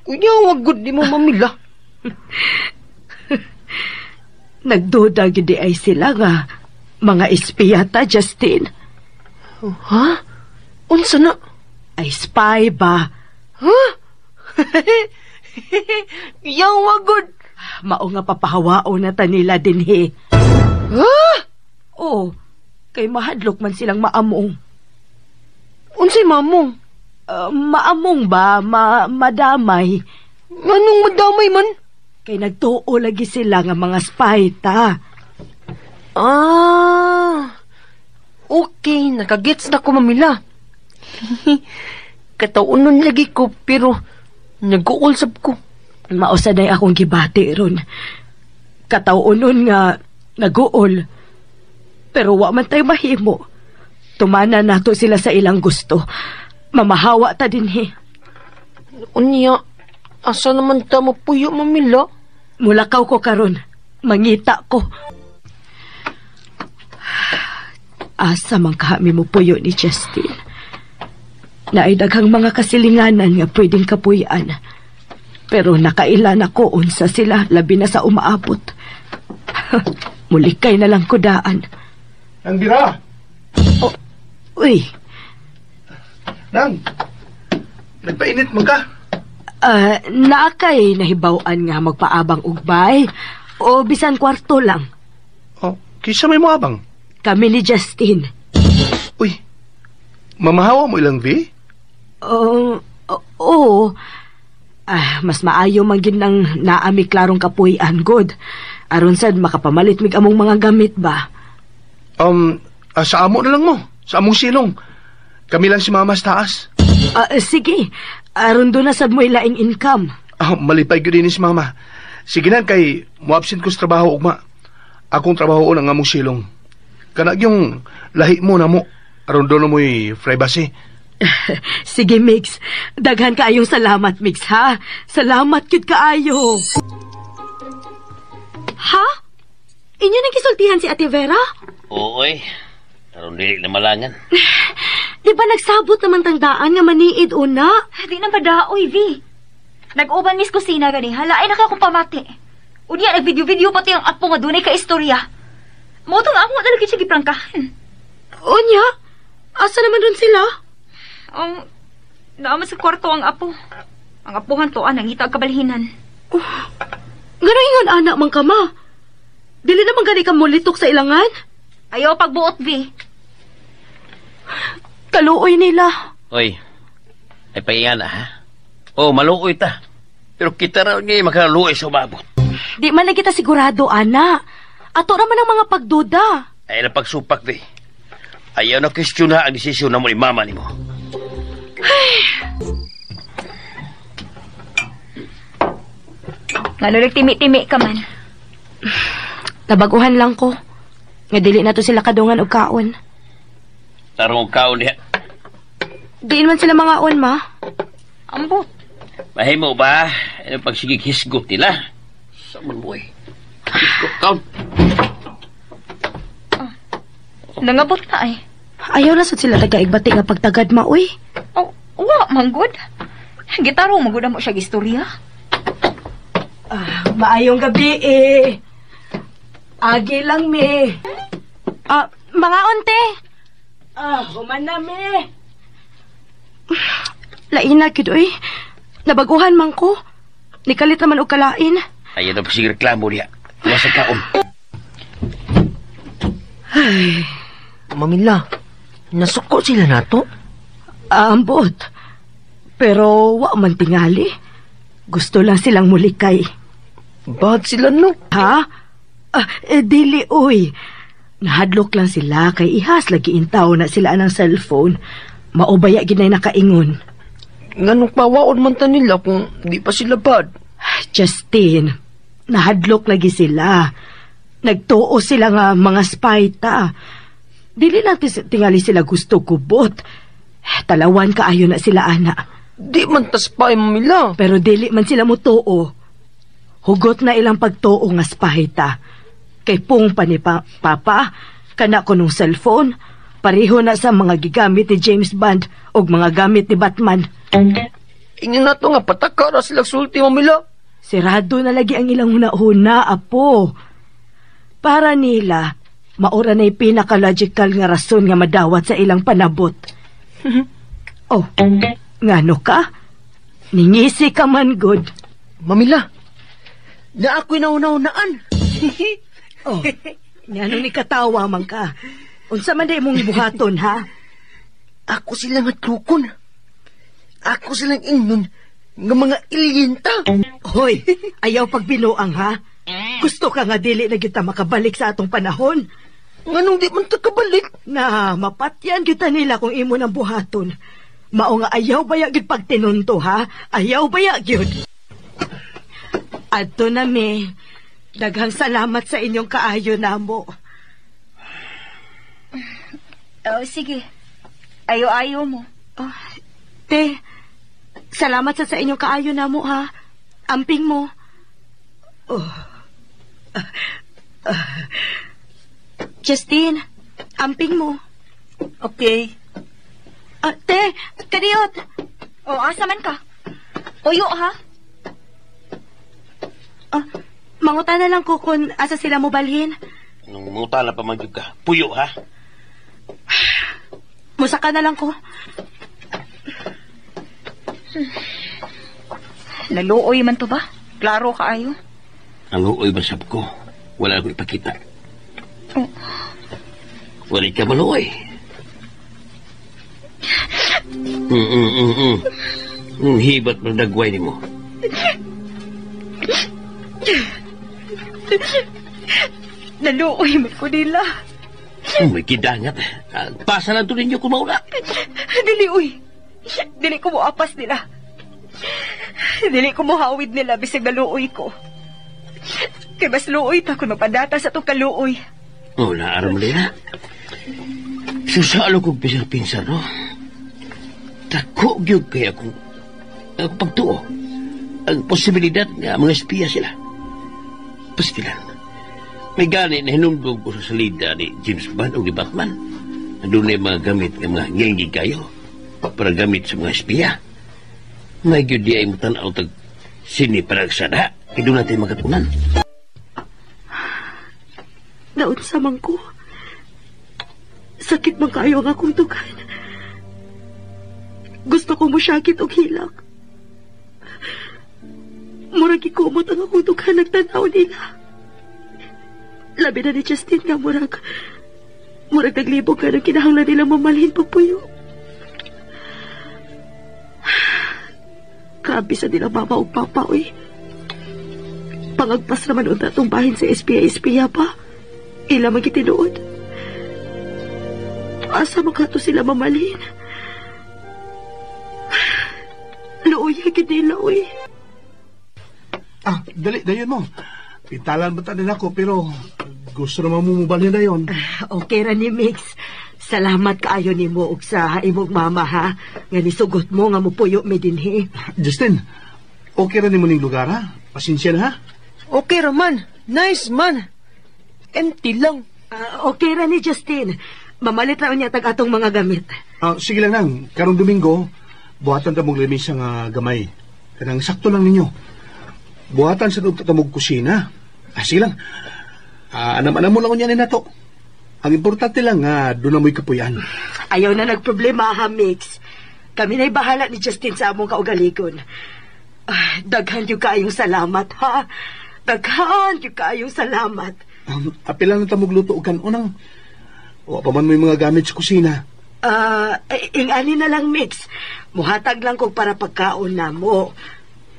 Kunya, wag gud di mo mamila. Nagduda gid di ay sila nga mga espiyata, Justin. Ha? Unsa na? Ay spy ba? Ha? Yawa gud. Mao nga papahawao na ta nila dinhi. Ha? Oo, kay mahadlok man silang maamong. Unsay maamong? Maamong ba? Madamay. Nganong madamay man? Kay nagtuo lagi sila nga mga spy ta. Ah, okay, nakagets na ko mamila. Kataunon lagi ko pero nag-uulsab ko. Mausaday akong gibati ron. Kataunon nga nag-uol. Pero wa man tayo mahimo. Tumana nato sila sa ilang gusto. Mamahawa ta dinhi. Unya, asa naman ta mapuyo mamila? Mulakaw ko karon. Mangita ko. Asa man kami mo puyo ni Justin. Naay daghang mga kasilinganan nga pwedeng kapuyan. Pero nakailan ako unsa sila, labi na sa umaabot. Mulikay na lang ko daan. Nang dira! Oh, uy! Nang! Nagpainit man ka? Naa kay nahibaw-an nga magpaabang ugbay o bisan kwarto lang. Oh, kisa may moabang? Kami ni Justin. Uy, mamahawa mo ilang V? Oo. Mas maayo man gid nang naami klarong kapuy-an, good. Aron sad makapamalit mig among mga gamit ba? Sa amo na lang mo. Sa among silong. Kami lang si mama sa taas. Sige. Aron doon na sad mo ilaing income. Malipay gyud ni si mama. Sige na kay mo-absent ko sa trabaho ugma. Akong trabaho ang among silong. Kanag yung lahi mo na mo. Aron doon na mo'y privacy. Sige, Mix. Daghan kaayong salamat, Mix, ha? Salamat kid kaayo. Ha? Inyo nang gisultihan si Ate Vera? Oo, eh. Aron dili na malangan. Di ba nagsabot naman tangdaan nga maniid una? Di na madaoy, V. Nag-uban mis kusina gani. Hala, ay nakakong pamati. Unya, nag-video-video pati ang apo nga dunay ka istorya. Mo tong amo na lagi siya giprangkahan. Unya? Asa naman dun sila? Oh, naama sa kwarto ang apo. Ang apuhan to, nangita ang kabalhinan. Oh, ngano ingon anak man ka, ma? Dili naman gani ka mulitok sa ilangan? Ayaw pagbuot, V. Kaluoy nila. Oy, ay pahinga na, ha? Oh, maluoy ta. Pero kita raw niya makaluoy sa umabot. Di man lang kita sigurado, ana. Ato raman ang mga pagduda. Ay napagsupak, V. Ayaw na kwestiyon na ang desisyon na mo ni mama ni mo. Ay. Ngano timi-timi ka man. Nabaguhan lang ko. Nga dili na to sila kadungan og kaon. Tarong kaon diha. Diin man sila mga on, ma. Ambot. Mahimo ba? Ano pagsigig hisgot nila? Sa man mo eh. Hisgot kaon. Oh, nangabot na ay. Ayaw na sud sila tagaigbati nga pagtagad, ma, uy. Oh, wa, manggod. Gitarong magud mo siya istorya. Ah, maayong gabi eh. Agi lang me. Ah, mga onte. Ah, human na me. Lain na gyud oy. Nabaguhan man ko. Nikalit naman og kalain. Ayaw na pa sige reklamo diha. Wala sa kaon. Ay. Mamila, nasuko sila nato? Ambot. Pero wa man tingali. Gusto lang silang mulikay. Bad sila no? Ha? Dili oy. Nahadlok lang sila kay ihas lagi intaw na sila ng cellphone. Maubaya ginay nakaingon. Nganong pawaon man ta nila kung di pa sila bad? Justin, nahadlok lagi sila. Nagtuo sila nga mga spy ta. Dili lang tingali sila gusto gubot. Talawan kaayo na sila, ana. Di man ta spy, mamila. Pero dili man sila mutuo. Hugot na ilang pagtuo nga spy ta. Kay pung pa ni Papa, kana ko nung cellphone, pareho na sa mga gigamit ni James Bond o mga gamit ni Batman. Ingin na to nga patakara sila sulti, mamila. Sirado na lagi ang ilang huna-huna, apo. Para nila, maura na'y pinaka-logical nga rason nga madawat sa ilang panabot. Oh, ngano ka? Ningisi ka man, good. Mamila, na ako'y nauna-unaan. Oh, ngano ni katawa man ka? Unsa man di mong buhaton, ha? Ako silang hatlukon. Ako silang ingnon nga mga alien ta. Hoy, ayaw pagbinuang, ha? Gusto ka nga dili na kita makabalik sa atong panahon. Nganong di man ta kabalik? Na, mapatyan kita nila kung imo nang buhaton. Mao nga ayaw baya gyud pagtinunto, ha? Ayaw baya gyud. Adto na me. Daghang salamat sa inyong kaayo namo. Oh, sige. Ayo-ayo mo. Oh, te, salamat sa inyong kaayo namo, ha? Amping mo. Oh. Justine, amping mo. Okay. Te, kaniot. Oh, asa man ka? Uyo, ha? Manguta na lang ko kung asa sila mo balhin. Nung manguta na pa man ka. Puyo, ha? Musaka na lang ko. Naluoy man to ba? Klaro kaayo. Naluoy man sab ko. Wala ko ipakita. Oh. Wala ka maluoy. Hibat man dagway nimo. Naluoy man ko nila. May kidangat. Pasa lang to ninyo kung mauna. Dili, uy. Dili ko moapas nila. Dili ko mohawid nila bisag naluoy ko. Kay mas luoy ta kung mapadata sa itong kaluoy. Oh, naaram nila. Susalo kong pinsar-pinsar, no? Dako gyud kay akong pagtuo. Ang posibilidad nga mga espiya sila. Pastilan. May gani na hinumdum ko sa salida ni James Bond o ni Batman. Doon na mga gamit ng mga ngilngig kayo para gamit sa mga espiya. May gyud di ay matanaw tag sini paragsada. Kaya doon natin magkatunan. Naunsa man ko. Sakit man kayo ang akong tugan. Gusto ko mo syakit og hilak. Murag gikumot ang akong dughan nagtanaw nila. Labi na ni Justin nga murag naglibog ka ng kinahanglan nila mamalhin pagpuyo. Grabe sa nila mama ug papa, uy. Pangagpas naman unta atong bahin sa SPA-SPA pa. Ila man gitinuod. Asa man kato sila mamalhin? Luoy, gid nila, uy. Ah, dali, dayon mo. Pintalan ba ta din ako, pero gusto naman mo mubalhin na yon. Okay ra ni Mix. Salamat kaayo nimo og sa imong mama, ha. Nga nisugot mo nga mupuyo mi dinhi. Justin, okay ra nimo ning lugar, ha? Pasensya na, ha? Okay ra man. Nice man. Empty lang. Okay ra ni Justin. Mamalit ra unya tag atong mga gamit. Sige lang nang, karong Domingo, buhatan ta mong lamesa nga gamay. Kanang sakto lang ninyo. Buhatan sa dugta ta mong kusina. Sige lang. Anam-anam mo lang unya ni nato. Ang importante lang nga doon na mo'y kapuyan. Ayaw na nagproblema, ha, Mix. Kami na'y bahala ni Justin sa among kaugaligon. Daghan yung kaayong salamat, ha? Daghan yung kaayong salamat. Apila na tamog luto og kan-unang. Wa pa man mo'y mga gamit sa kusina. Ingani na lang, Mix. Muhatag lang kog para pagkaon na mo.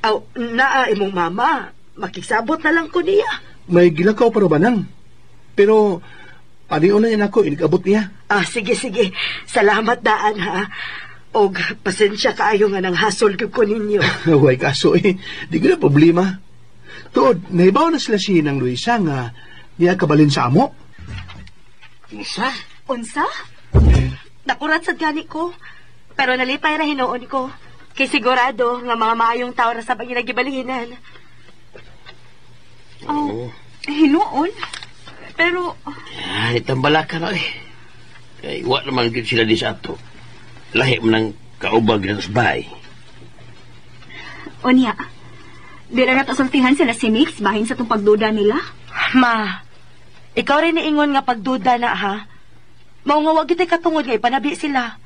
Aw, naa imong mama. Makigsabot na lang ko niya. May gilakaw para ba nang? Pero panion na yan ako, inigabot niya. Sige, sige. Salamat daan, ha. Og pasensya kaayo nga nang hasol ko ninyo. Way kaso eh. Di ko na problema. Tuod, nahibaw na sila si Nang Luisa nga niya kabalin sa amo. Unsa? Unsa? Nakurat sad gani ko. Pero nalipay ra hinuon ko. Kay sigurado nga mga maayong tao ra sa panginagibalhinan. Oh, hinuon? Pero... Ay, tambalakan na eh. Kay wa naman gid sila di sa ato. Lahi man ang kaubag na sa bahay. Onya, di na natasultihan sila si Mix bahin sa itong pagduda nila? Ma, ikaw rin niingon nga pagduda na ha? Mao nga wag gyud katungod nga ipanabi sila.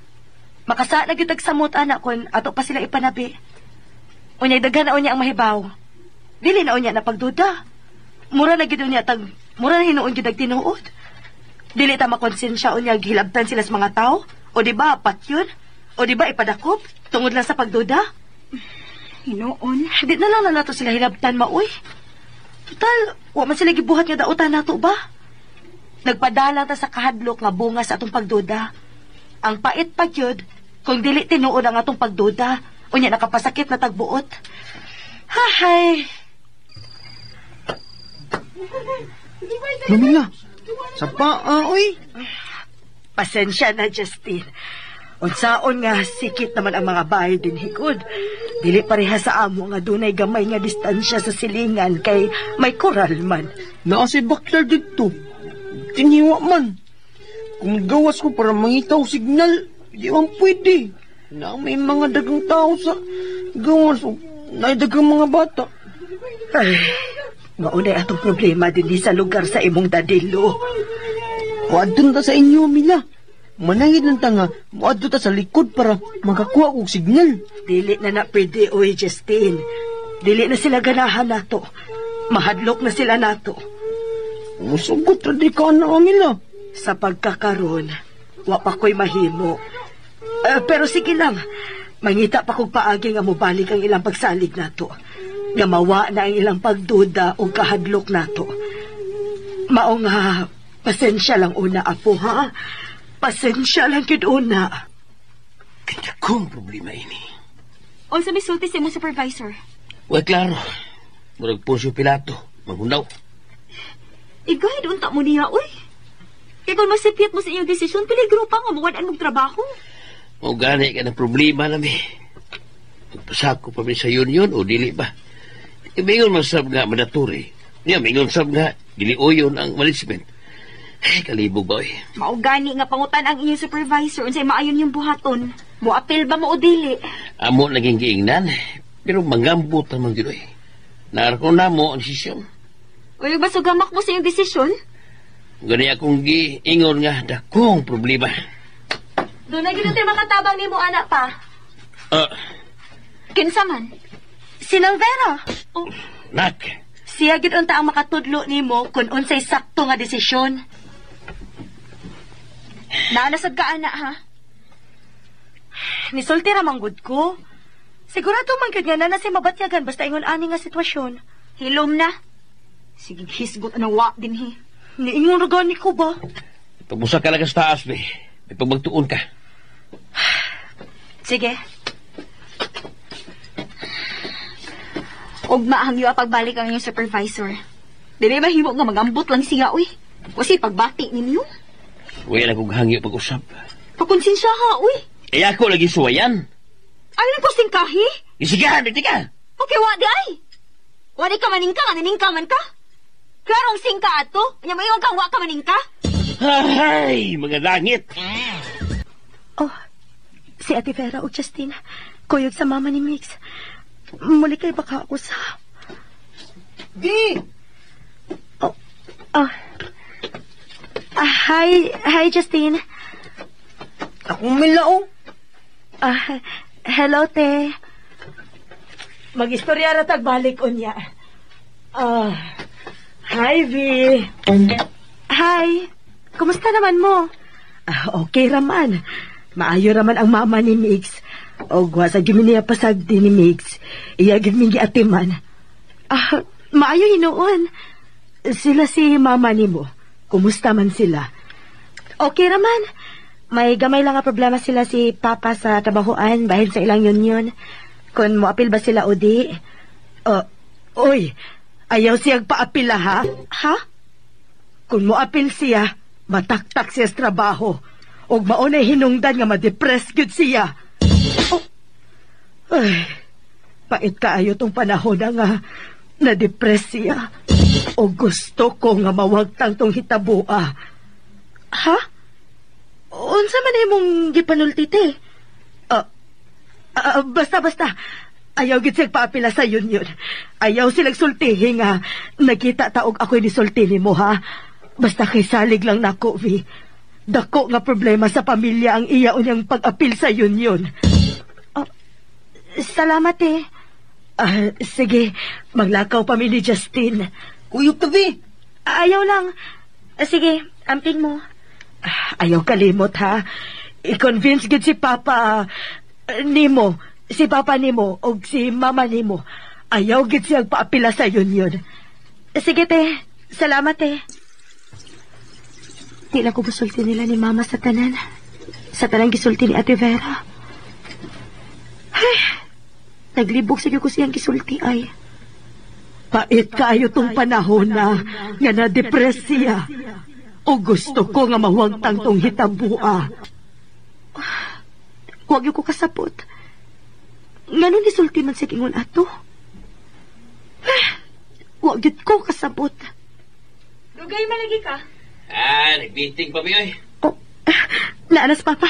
Makasa na gyud tagsamot anak kon ato pa sila ipanabi. Unya daghan na unya ang mahibaw. Dili na unya na pagduda. Mura na gyud unya tag mura na hinuon gyud ag tinuod. Dili ta makonsensya unya gihilabtan sila sa mga tao. O di ba patyon? O di ba ipadakop tungod lang sa pagduda? Hinuon. Di na lang na nato sila hilabtan maoy. Total, wa man sila gibuhat nga dautan nato ba? Nagpadala ta sa kahadlok nga bunga sa atong pagduda. Ang pait pa gyud kung dili tinuod ang atong pagduda, unya nakapasakit na tagbuot. Hahay. Lumila, sa paa, oy. Pasensya na, Justin. Unsaon nga sikit naman ang mga bahay din higod. Dili pareha sa amo nga dunay gamay nga distansya sa silingan kay may koral man. Naa si backyard dito. Tinhiwa man. Kung gawas ko para mangitaw signal, di man pwede. Na may mga dagang tao sa gawas o na dagang mga bata. Ay, maunay atong problema din sa lugar sa imong dadilo. Wadto ta sa inyo, Mila. Manangit ng tanga, wadto ta sa likod para makakuha kog signal. Dili na na pwede, oy, Justin. Dili na sila ganahan nato. Mahadlok na sila nato. Musugot ra di ka na, Mila. Sa pagkakaroon, wa pa ko'y mahimo. Pero sige lang, mangita pa kog paagi nga mobalik ang ilang pagsalig nato. Nga mawa na ang ilang pagduda o kahadlok nato. Mao nga, pasensya lang una, apo, ha? Pasensya lang gid una. Kanya kong problema ini. Unsa may sulti sa imong supervisor? Way klaro. Murag Poncio Pilato, magundaw. Igay, unta mo niya, uy. Kaya kung masipyat mo sa iyong desisyon, peligro pa nga mawadaan mong trabaho. O gani ka ng problema nami. Magpasako pa mi sa union o dili ba? Mingon man sab nga mandaturi. Niya, mingon sab nga dili uyon ang management. Ay, kalibog ba, oy? Maugani nga pangutan ang inyong supervisor unsay maayon yung buhaton. Moapil ba mo o dili? Amo naging giingnan, pero mangambot naman gyud, oy. Naarko na mo ang desisyon. Uy, basugamak mo sa iyong desisyon? Gani akong giingon nga dakong problema. Doon na gyud makatabang nimo anak pa. Kinsa man? Si Nang Vera. Oh. Nak. Siya gid unta ang makatudlo nimo kung unsay sakto nga desisyon. Naanasad ka, ana, ha? Nisulti ra man gud ko. Sigurado man gyud nga na si mabatyagan basta ingon ani nga sitwasyon. Hilom na. Sige, hisgot ang wa din, he. Niingon ra gani ko ba? Pagbusa ka lang sa taas, be. May pagmagtuon ka. Sige. Ugma hangyo pagbalik ang inyong supervisor. Dili mahimo nga magambot lang siya, uy. Kasi pagbati ninyo. Wala na kong hangyo pag-usap. Pakonsensya ha, uy. Eh ako lagi suwayan. Ano nang kusting kahi? Isigahan, di ka. Okay, wa di ay. Wa di ka maningka, nga naningka man ka. Klarong singka ato. Anya maingon kang wa ka maningka. Ay, mga langit. Oh, si Ate Vera o Justin. Kuyog sa mama ni Mix. Muli kay baka ako sa... Di! Oh, oh. Hi, Justin. Akong milao. Hello, te. Mag-istorya ra tag balik unya. Hi, V. Hi. Kumusta naman mo? Okay raman. Maayo raman ang mama ni Mix. O sa gyud niya pasagdi ni Mix. Iya gyud mi giatiman. Maayo hinuon. Sila si mama nimo. Kumusta man sila? Okay raman. May gamay lang nga problema sila si Papa sa trabahoan bahin sa ilang union. Kung moapil ba sila o di? Oy, ayaw siyang paapila ha? Ha? Kung moapil siya, mataktak siya sa trabaho. Og maunay hinungdan nga ma-depress gyud siya. Oh. Ay, pait kaayo tong panahon na nga na-depress siya. O gusto ko nga mawagtang tong hitabua. Ha? Unsa man imong gipanulti, te? Basta. Ayaw gid siyang paapila sa union. Ayaw silang sultihi nga nagkita taog ako'y nisulti nimo, ha? Basta kay salig lang nako, Vi. Dako nga problema sa pamilya ang iya unyang pag-apil sa union. Oh, salamat, eh. Sige, maglakaw pa mi ni Justin. Kuyog ka, Vi. Ayaw lang. Sige, amping mo. Ayaw kalimot, ha? I-convince gid si Papa nimo, si Papa nimo, o si Mama nimo. Ayaw gid siyang paapila sa union. Sige, te. Salamat, te. Di lang ko gisulti nila ni Mama sa tanan. Sa tanan gisulti ni Ate Vera. Ay, naglibog sa ko siyang gisulti ay. Pait kaayo tong panahon na nga na-depress siya. O gusto ko nga mahuwagtang tong hitabua. Huwag ko kasabot. Ngano nisulti man sa ingon ato? Huwag yun ko kasabot. Dugay malagi ka. Nag-meeting pa mi, oy. Oh, naanas, Papa.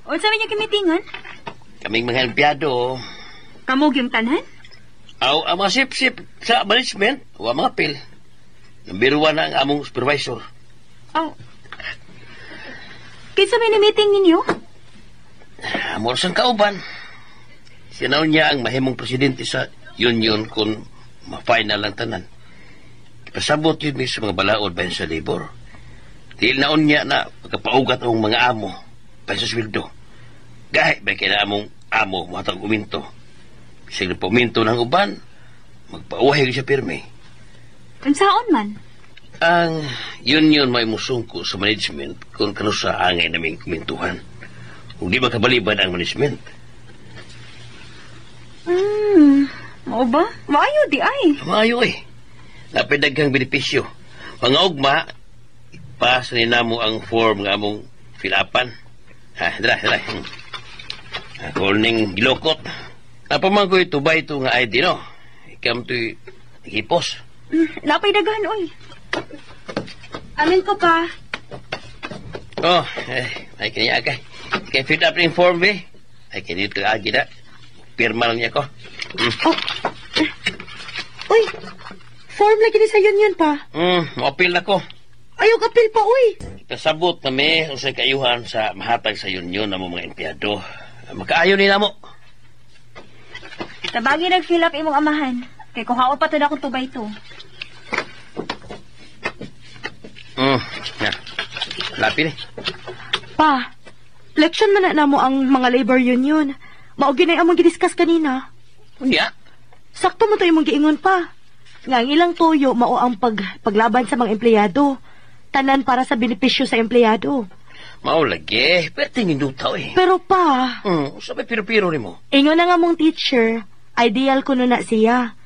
Unsa man yung kimitingan? Kaming mga empleyado. Kamog yung tanan? Aw, ang mga sip-sip sa management, o ang mga pil. Nambiruan na ang among supervisor. Oh. Kinsa may ni-meeting ninyo? Amor sang kauban. Sinaw niya ang mahimong presidente sa union kung ma-final ang tanan. Pasabot yun mi sa mga balaod bahin sa labor. Dahil naon niya na pagkapaugat ang mga amo bahin sa sweldo. Gahit ba kaya among amo matag uminto. Bisag na puminto ng uban, magpauhay siya pirmi. Unsaon man? Ang union may musungko sa management kung kano sa angay naming kumintuhan. Kung di makabaliban ang management. Mao ba? Maayo di ay. Maayo eh. Napidaghang benepisyo. Mga ugma, ipasa ni namo ang form nga among filapan. Ha, dra. Ako ning gilokot. Napaman ko ito ba ito nga ID, no? Ikam to'y hipos. Napay daghan, oy. Amin ko pa. Oh, ay kanya kay. Kay fill up ning form, eh. Ay kanya ito agi na. Pirma lang niya ko. Oh. Uy, form lagi ni sa union pa. Mo-appeal ako. Ayaw kapil pa, uy. Kasabot na mi unsay kaayuhan sa mahatag sa union namo mga empleyado. Makaayo ni namo. Tabagi nag-fill up imong amahan. Kay kuhaon pa to na akong 2x2. Na. Lapi ni. Pa, leksyon man na namo ang mga labor union. Mao gyud among gidiscuss kanina. Unya? Sakto mo to imong giingon pa. Nga ang ilang tuyo mao ang paglaban sa mga empleyado. Tanan para sa benepisyo sa empleyado. Mao lagi, pwede ninduta eh. Pero pa, Sa may piro-piro nimo. Ingon na nga mong teacher, ideal kuno na siya.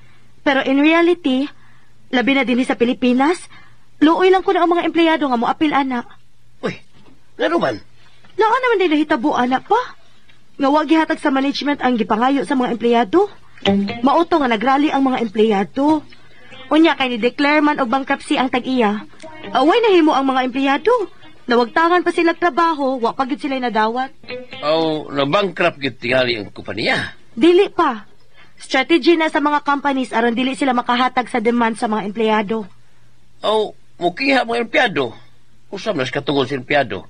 Pero in reality, labi na din sa Pilipinas, luoy lang kuno ang mga empleyado nga moapil ana. Uy, ngano man? Naa naman din nahitabo ana pa. Nga wa gihatag sa management ang gipangayo sa mga empleyado. Mao to nga nagrally ang mga empleyado. Unya kay ni declare man og bankruptcy ang tag-iya. Away nahimo ang mga empleyado. Nawagtangan pa sila trabaho, wa pa gyud sila nadawat. Aw, na-bankrupt gyud tingali ang kompanya. Dili pa. Strategy na sa mga companies aron dili sila makahatag sa demand sa mga empleyado. Aw, mukiha mga empleyado. Usab na sa katungod sa empleyado.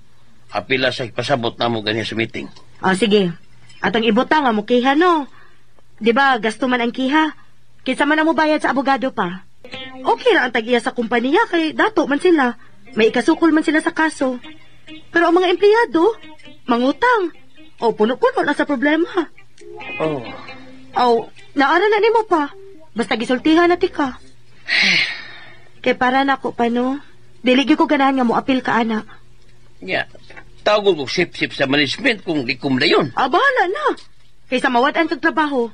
Apila sa ipasabot namo ganiya sa meeting. O sige. Atong ibutang nga mukiha no. Di ba gasto man ang kiha? Kinsa man ang mobayad sa abogado pa? Okay ra ang tag-iya sa kumpanya kay dato man sila. May ikasukol man sila sa kaso. Pero ang mga empleyado, mangutang. O puno-puno na sa problema. Oh. O, naara na nimo pa. Basta gisultihan na tika. Kay para nako pa no. Dili gyud ko ganahan nga moapil ka ana. Nya, tawag ko sip-sip sa management kung likom na yun. Ah, bahala na. Kaysa mawad-an kag trabaho.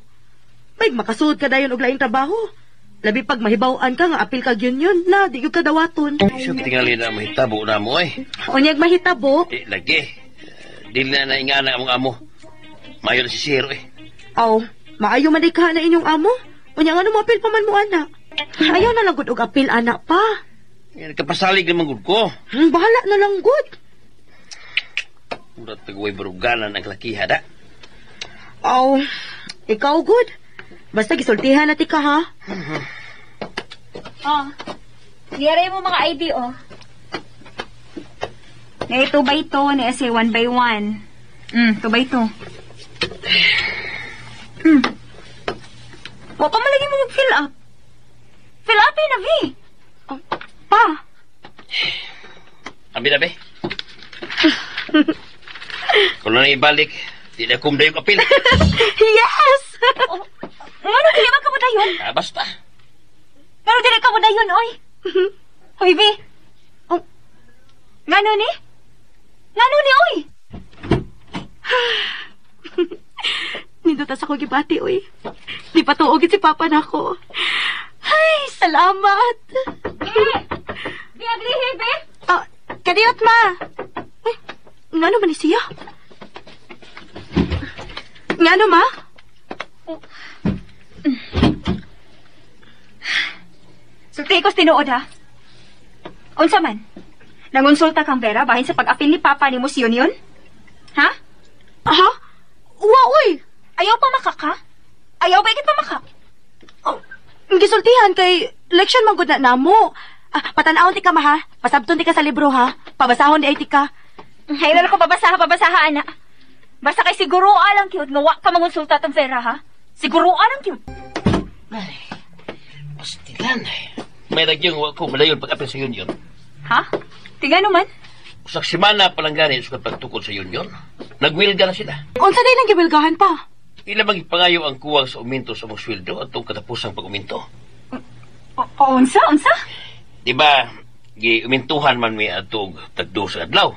May makasuod ka dayon og laing trabaho. Labi pag mahibaw-an ka nga apil kag union na di gyud ka dawaton. So, tingali na mahitabo na mo eh. Unyag mahitabo. Eh, lagi. Dili na naingana among amo. Mayo na si Zero eh. Aw, maayo man di ka na inyong amo. Unya nga apil pa man mo ana. Ayaw na lang gud og apil ana pa. Kapasalig naman gud ko. Bahala na lang gud. Murag tagway baruganan ang lakiha da. Aw, ikaw gud. Basta gisultihan na ti ka ha. Oh. Niyara mo mga ID, oh. Na 2x2, na SA 1x1. 2x2. Wa pa malagi mo mag-fill up. Fill up eh, na, V. Oh, pa. Abi na, be. Kung na ibalik, di na kumda yung apil. Yes! Oh, ngano, dili ba ka mo dayon? Ah, basta. Pero dili ka mo dayon, oy. Hoy, V. Oh. Ngano ni? Ngano ni, oy? Nindot sa ko gibati, oy. Di pa tuog si Papa nako. Ay, salamat. Bi, aglihi, be. Ah, kadiyot, ma. Uy, ngano man ni siya? Ngano, ma? Sulti ko tinuod, ha? Unsa man? Nangonsulta kang Vera bahin sa pag-apil ni Papa ni mo si Union? Ha? Ha? Wa, uy. Ayaw pa makaka? Ayaw ba ikit pa makak? Oh, gisultihan kay leksyon man gud na namo. Ah, patan-awon ti ka, ma, ha? Pasabton ti ka sa libro, ha? Pabasahon di ay ti ka. Hay na ko pabasaha, pabasaha, ana. Basta kay siguro alang cute nga wa ka mangonsulta tang Vera, ha? Siguro alang cute. Ay, pastilan. May nagyong wa ko malayon pag-apil sa union. Ha? Tingano man? Usak semana pa lang gani sa pagtukod sa union. Nagwilga na sila. Unsa day nang giwilgahan pa? Ila bang ipangayo ang kuwang sa uminto sa mong sweldo at itong katapusang pag-uminto? O, unsa? Unsa? Di ba, giumintuhan man mi atong tagdo sa adlaw.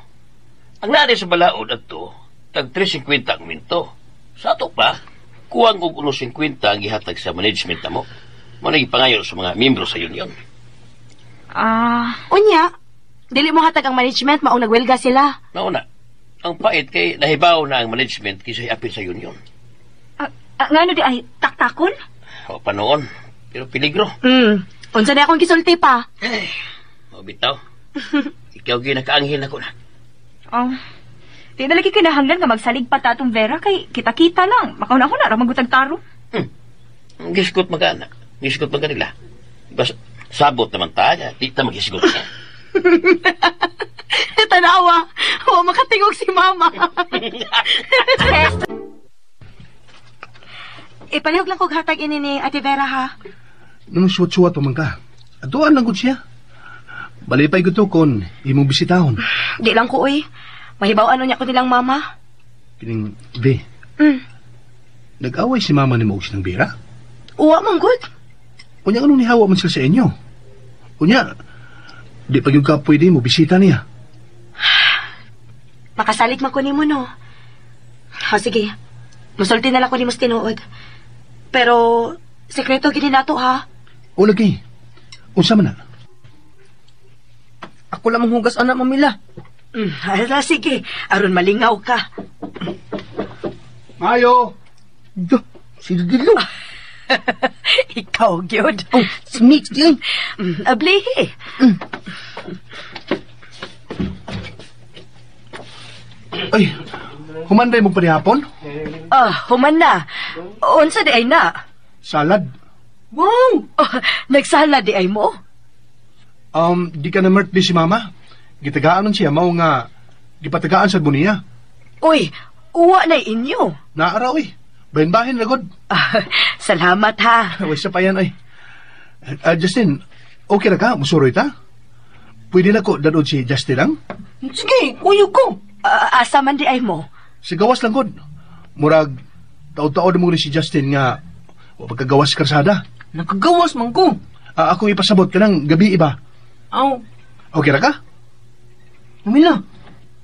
Ang natin sa balaod adto, tag 3.50 ang uminto. Sa ato pa, kuwang og 1.50 ang gihatag sa management namo. Mo na gipangayo sa mga miyembro sa union. Ah, Unya, dili mo hatag ang management maong nagwelga sila. Nauna, ang pait kay nahibaw na ang management kaysa apil sa union. Ngano di ay taktakon? O pa noon, pero peligro. Unsa na akong gisulti pa? Ay, mabitaw. Ikaw gyud nakaanghel nako na. Oh. Di na lagi kinahanglan nga magsalig pa ta atong Vera kay kita-kita lang. Makauna-una ra magutag taro. Gisgot magana. Gisgot man kanila. Bas, sabot naman ta, di ta magisgot niya. Tanawa, wa makatingog si mama. Ipalihog lang kog hatag ini ni Ate Vera ha. Nung suwat-suwat pa man ka. Atuan lang gud siya. Balipay ko to kon imong bisitahon. Di lang ko, uy. Mahibaw ano niya ko nilang mama. Kining V. Nag-away si mama ni mo og sinang Vera? Uwa man gud. Unya anong nihawa man sila sa inyo? Unya, di pa gyud ka pwede mo bisita niya. Makasalig man ko nimo no. O sige. Musulti na lang ko nimo sa tinuod. Pero sekreto gini nato ha. O lagi, unsa man na? Ako lang manghugas anak, Mamila. Ala, sige. Aron malingaw ka. Mayo! Duh, si Dilo. Ikaw, gyud. Oh, si Mix din. Ablihi. Ay, humanday mo pa ni hapon? Ah, human na. Unsa di ay na? Salad. Wow! Oh, nagsalad di ay mo? Di ka na mert di si mama. Gitagaan man siya, mao nga gipatagaan sa niya. Uy, uwa na inyo. Naaraw eh. Bahin-bahin na god. Ah, salamat ha. Way sa pa yan ay. Justin, okay na ka? Musuroy ta? Pwede na ko dadod si Justin lang? Sige, kuyo ko. Asa man di ay mo? Si gawas lang god. Murag, taod-taod mo ni si Justin nga wa pagkagawas karsada. Nakagawas man ko. Akong ipasabot ka ng gabi iba. Aw. Okay ra ka? Mamila.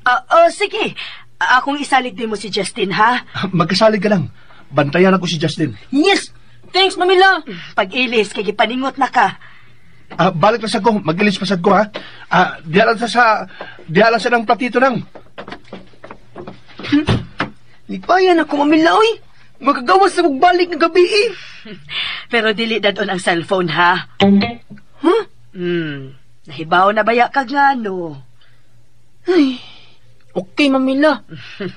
Oh, sige. Akong isalig din mo si Justin, ha? Magkasalig ka lang. Bantayan ako si Justin. Yes! Thanks, Mamila! Pag-ilis, kay gipaningot na ka. Balik na sa ko. Mag-ilis pa sad ko, ha? Diya lang sa ng platito nang. Lipayan ako, Mamila, oy! Magagawas na balik ng gabi, eh! Pero dili dadon ang cellphone, ha? Huh? Nahibaw na baya ka nga, no? Ay, okay, Mamila.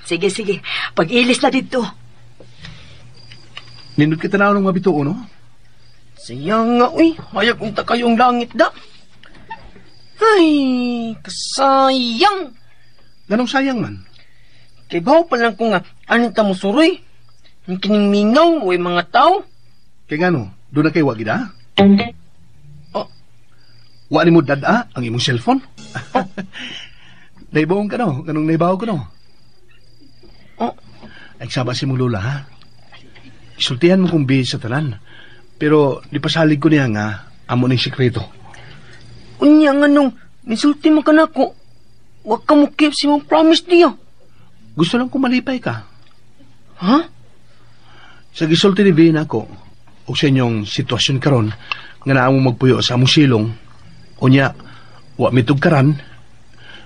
Sige, sige. Pag-ilis na dito. Nindot kita na ng mabituo, no? Siya nga, uy. Hayag unta kayong langit da. Ay, kasayang. Ganong sayang man? Kay bawo pa lang ko nga, anong ta mo suroy? Ang kining mingaw, uy, mga tao. Kaya nga no, doon na kay wagi da? Oh. Wa ni mo dada ang imong cellphone? Oh. Naibaw ka no? Ganong naibaw ka no? Oh. Ay, sama si mong lula, ha? Isultihan mo kong bihis sa tanan. Pero di pasalig ko niya nga amo ning sikreto. Unya nga nung nisulti mo ka na ko, wag ka mo keep si mong promise niya. Gusto lang ko malipay ka. Ha? Sa gisulti ni Vina ko, o sa inyong sitwasyon karon nga naamo magpuyo sa among silong, unya, wa mitug karan,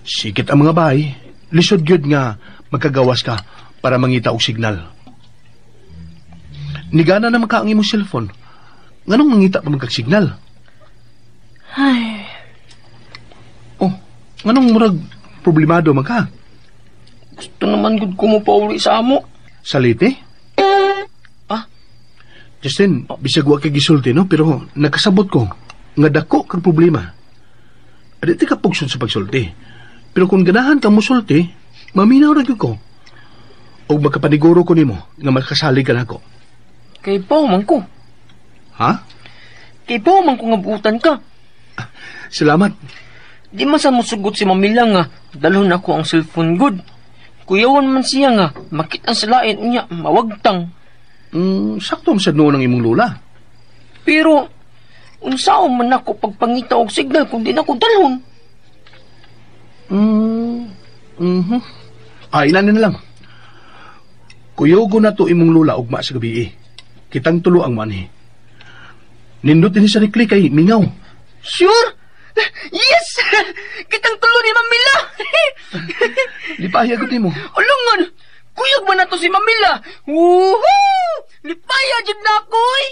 sikit ang mga bahay, lisod gyud nga magkagawas ka para mangita og signal. Nigana na maka ang imong cellphone. Nganong mangita pa magkasignal? Ay. Oh, nganong murag problemado man ka? Gusto naman gud ko mo pauli sa amo. Salite? Ah? Justin, bisag wa kay gisulti no, pero nakasabot ko nga dako kang problema. Adi ti ka pugson sa pagsulti. Pero kung ganahan ka mosulti, maminaw ra gyud ko. Og magkapaniguro ko nimo nga makasalig ka nako. Kay pa man ko. Ha? Kay pa man ko nga buutan ka. Salamat. Di man sa musugot si Mamila nga dalhon ako ang cellphone good. Kuyawan man siya nga makita sa lain unya mawagtang. Sakto man sad noon ang imong lula. Pero unsaon man ako pagpangita og signal kung di nako dalhon? Ay, inanin na lang. Kuyogo na to imong lula ugma sa gabi eh. Kitang tulo ang manhi. Nindot din sa rikli kay mingaw. Sure? Yes! Kitang tulo ni Mamila! Lipaya ko mo. Ulungon! Kuyog man na to si Mamila! Woohoo! Lipaya jud na ako, oy!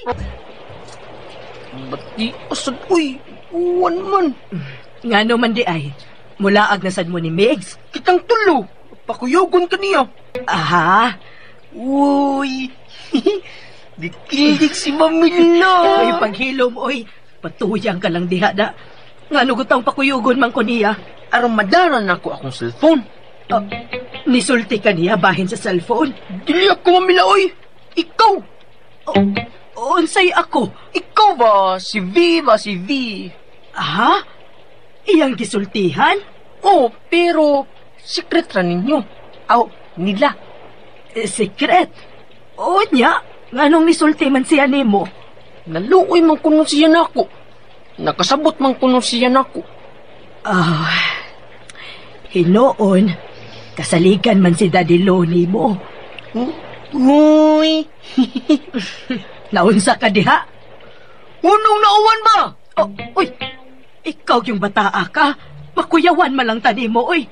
Bati, asad, uy! Uwan man! Ngano man di ay, mulaag na sad mo ni Migs. Kitang tulo! Pakuyogon ka niya. Aha! Uy! Dikilig si Mamila! Uy, paghilom, uy! Patuyang ka lang diha da. Ngano gutang pakuyugon man ko niya? Aron madara nako akong cellphone. Nisulti ka niya bahin sa cellphone? Dili ako, Mamila, oy. Ikaw. Unsay ako? Ikaw ba? Si V ba? Si V? Ha? Iyang gisultihan? Oh, pero secret ra ninyo. Aw, nila. Secret? O niya, nganong nisulti man siya nimo? Naluoy man kuno siya nako. Nakasabot man kuno siya nako. Ah, hinoon, kasaligan man si Daddy Lo nimo. Uy! Naunsa ka diha? Unong nauwan ba? Oh, uy, ikaw yung bataa ka. Makuyawan man lang tanimo, uy.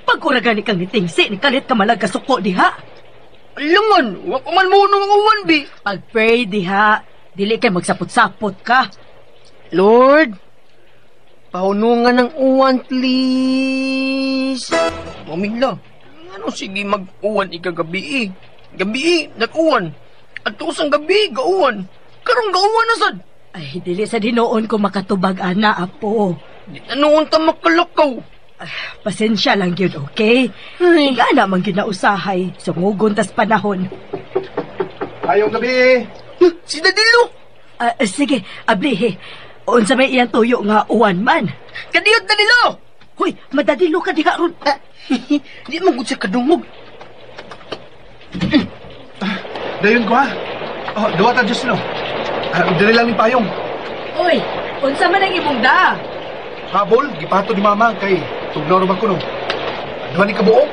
Pag-ura gani kang nitingsi, ni kalit ka malag kasuko diha. Alangan, wa pa man mo unong uwan, bi. Pag-pray diha, dili kay magsapot-sapot ka. Lord, pahunungan ng uwan, please. Mamila, ano sige mag-uwan ikagabi eh. Gabi eh, nag-uwan. At usang gabi, gauwan. Karong gauwan na sad. Ay, dili sa dinoon ko makatubag, ana, apo. Di na noon ta makalakaw. Pasensya lang yun, okay? Ay. Ingana man gyud na usahay, sungugon tas panahon. Ayong gabi. Si Dadilo! Sige, ablihe. Unsa may iyang tuyo nga uwan man. Kadiyot, Dadilo! Hoy, madadilo ka diha ron. Di man gud siya kadungog. Dayon ko ha. Oh, duwa ta Diyos no. Dili lang ni payong. Oy, unsa man ang imong da? Habol, gipato ni mama kay tugnaw ra ba kuno. Duha ni kabuok.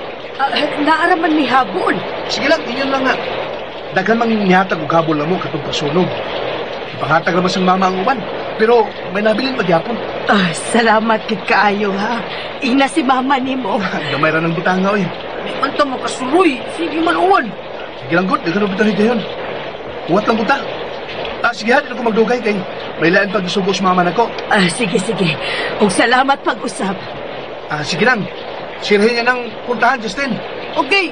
Naara man mi habol. Sige lang, inyon lang nga. Daghan mang nihatag og habol na mo katong pasunog. Ipangatag naman sang mama ang uban. Pero may nabilin magyapon. Salamat gid kaayo ha. Ina si mama nimo. Gamay ra ng butanga oy. Di man ta makasuroy. Sige man uwan. Sige lang gud, daghan og butang higayon. Kuwat lang gud ta. Sige ha, di na ko magdugay kay may lain pag isugo sa mama nako. Sige, sige. Ug salamat pag-usab. Sige lang. Sirhin niya ng puntahan, Justin. Okay.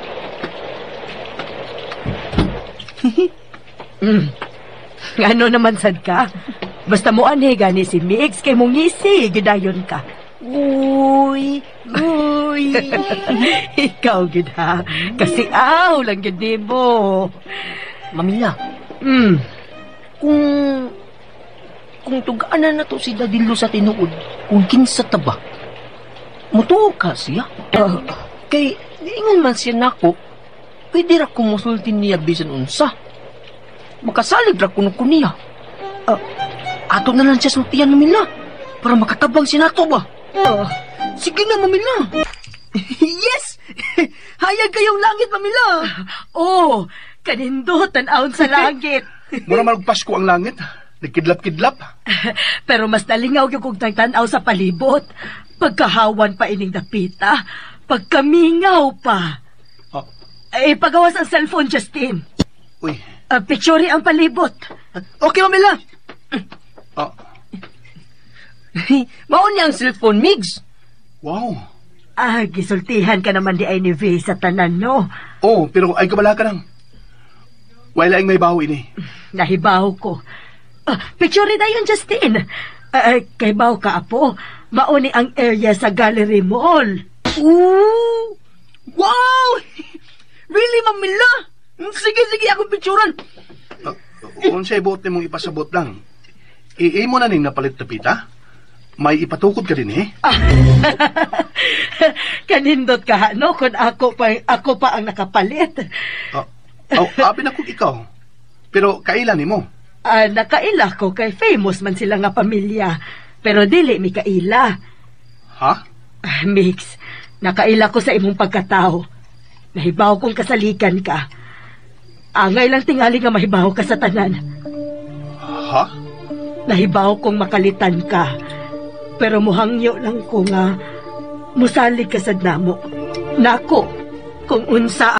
Ano naman sad ka? Basta mo anhe gani si Migs kay mong ngisi, gidayon ka. Uy, uy. Ikaw gid ha. Kasi aw lang gid nimo. Mamila. Kung tugaanan na to si Dadilo sa tinuod, kung kinsa ta ba, mutuo ka siya. Kay niingon man siya nako, pwede ra ko musulti niya bisan unsa. Makasalig ra kuno ko niya. Ato na lang siya sultian, Mamila, para makatabang siya nato ba? Sige na, Mamila. Yes! Hayag kayong langit, Mamila. Oh, kanindot tan-awon sa langit. Mura man og Pasko ang langit. Nagkidlap-kidlap. Pero mas nalingaw yung kong tagtanaw sa palibot. Pagkahawan pa ining dapita. Pagkamingaw pa. Oh. Eh, pagawas ang cellphone, Justin. Uy. Picture ang palibot. Okay, Mamila. Oh. Mao niya ang cellphone, Migs. Wow. Gisultihan ka naman di ay ni V sa tanan, no? Oh, pero ay kabala ka lang. Wala ang may baho ini. Nahibaw ko. Picture na yun, Justin. Kay baho ka, apo. Mauni ang area sa Gallery Mall. Ooh! Wow! Really, Mamila? Sige, sige, akong picturean. Unsay buot nimong ipasabot lang. Iimo na ning napalit na pita? May ipatukod ka din eh. Kanindot ka, no? Kung ako pa ang nakapalit. Abi na kung ikaw. Pero kaila nimo? Nakaila ko kay famous man sila nga pamilya. Pero dili mi kaila. Ha? Mix, nakaila ko sa imong pagkatao. Nahibaw kong kasaligan ka. Angay lang tingali nga mahibaw ka sa tanan. Ha? Nahibaw kong makalitan ka. Pero muhangyo lang ko nga musalig ka sad namo. Nako, kung unsa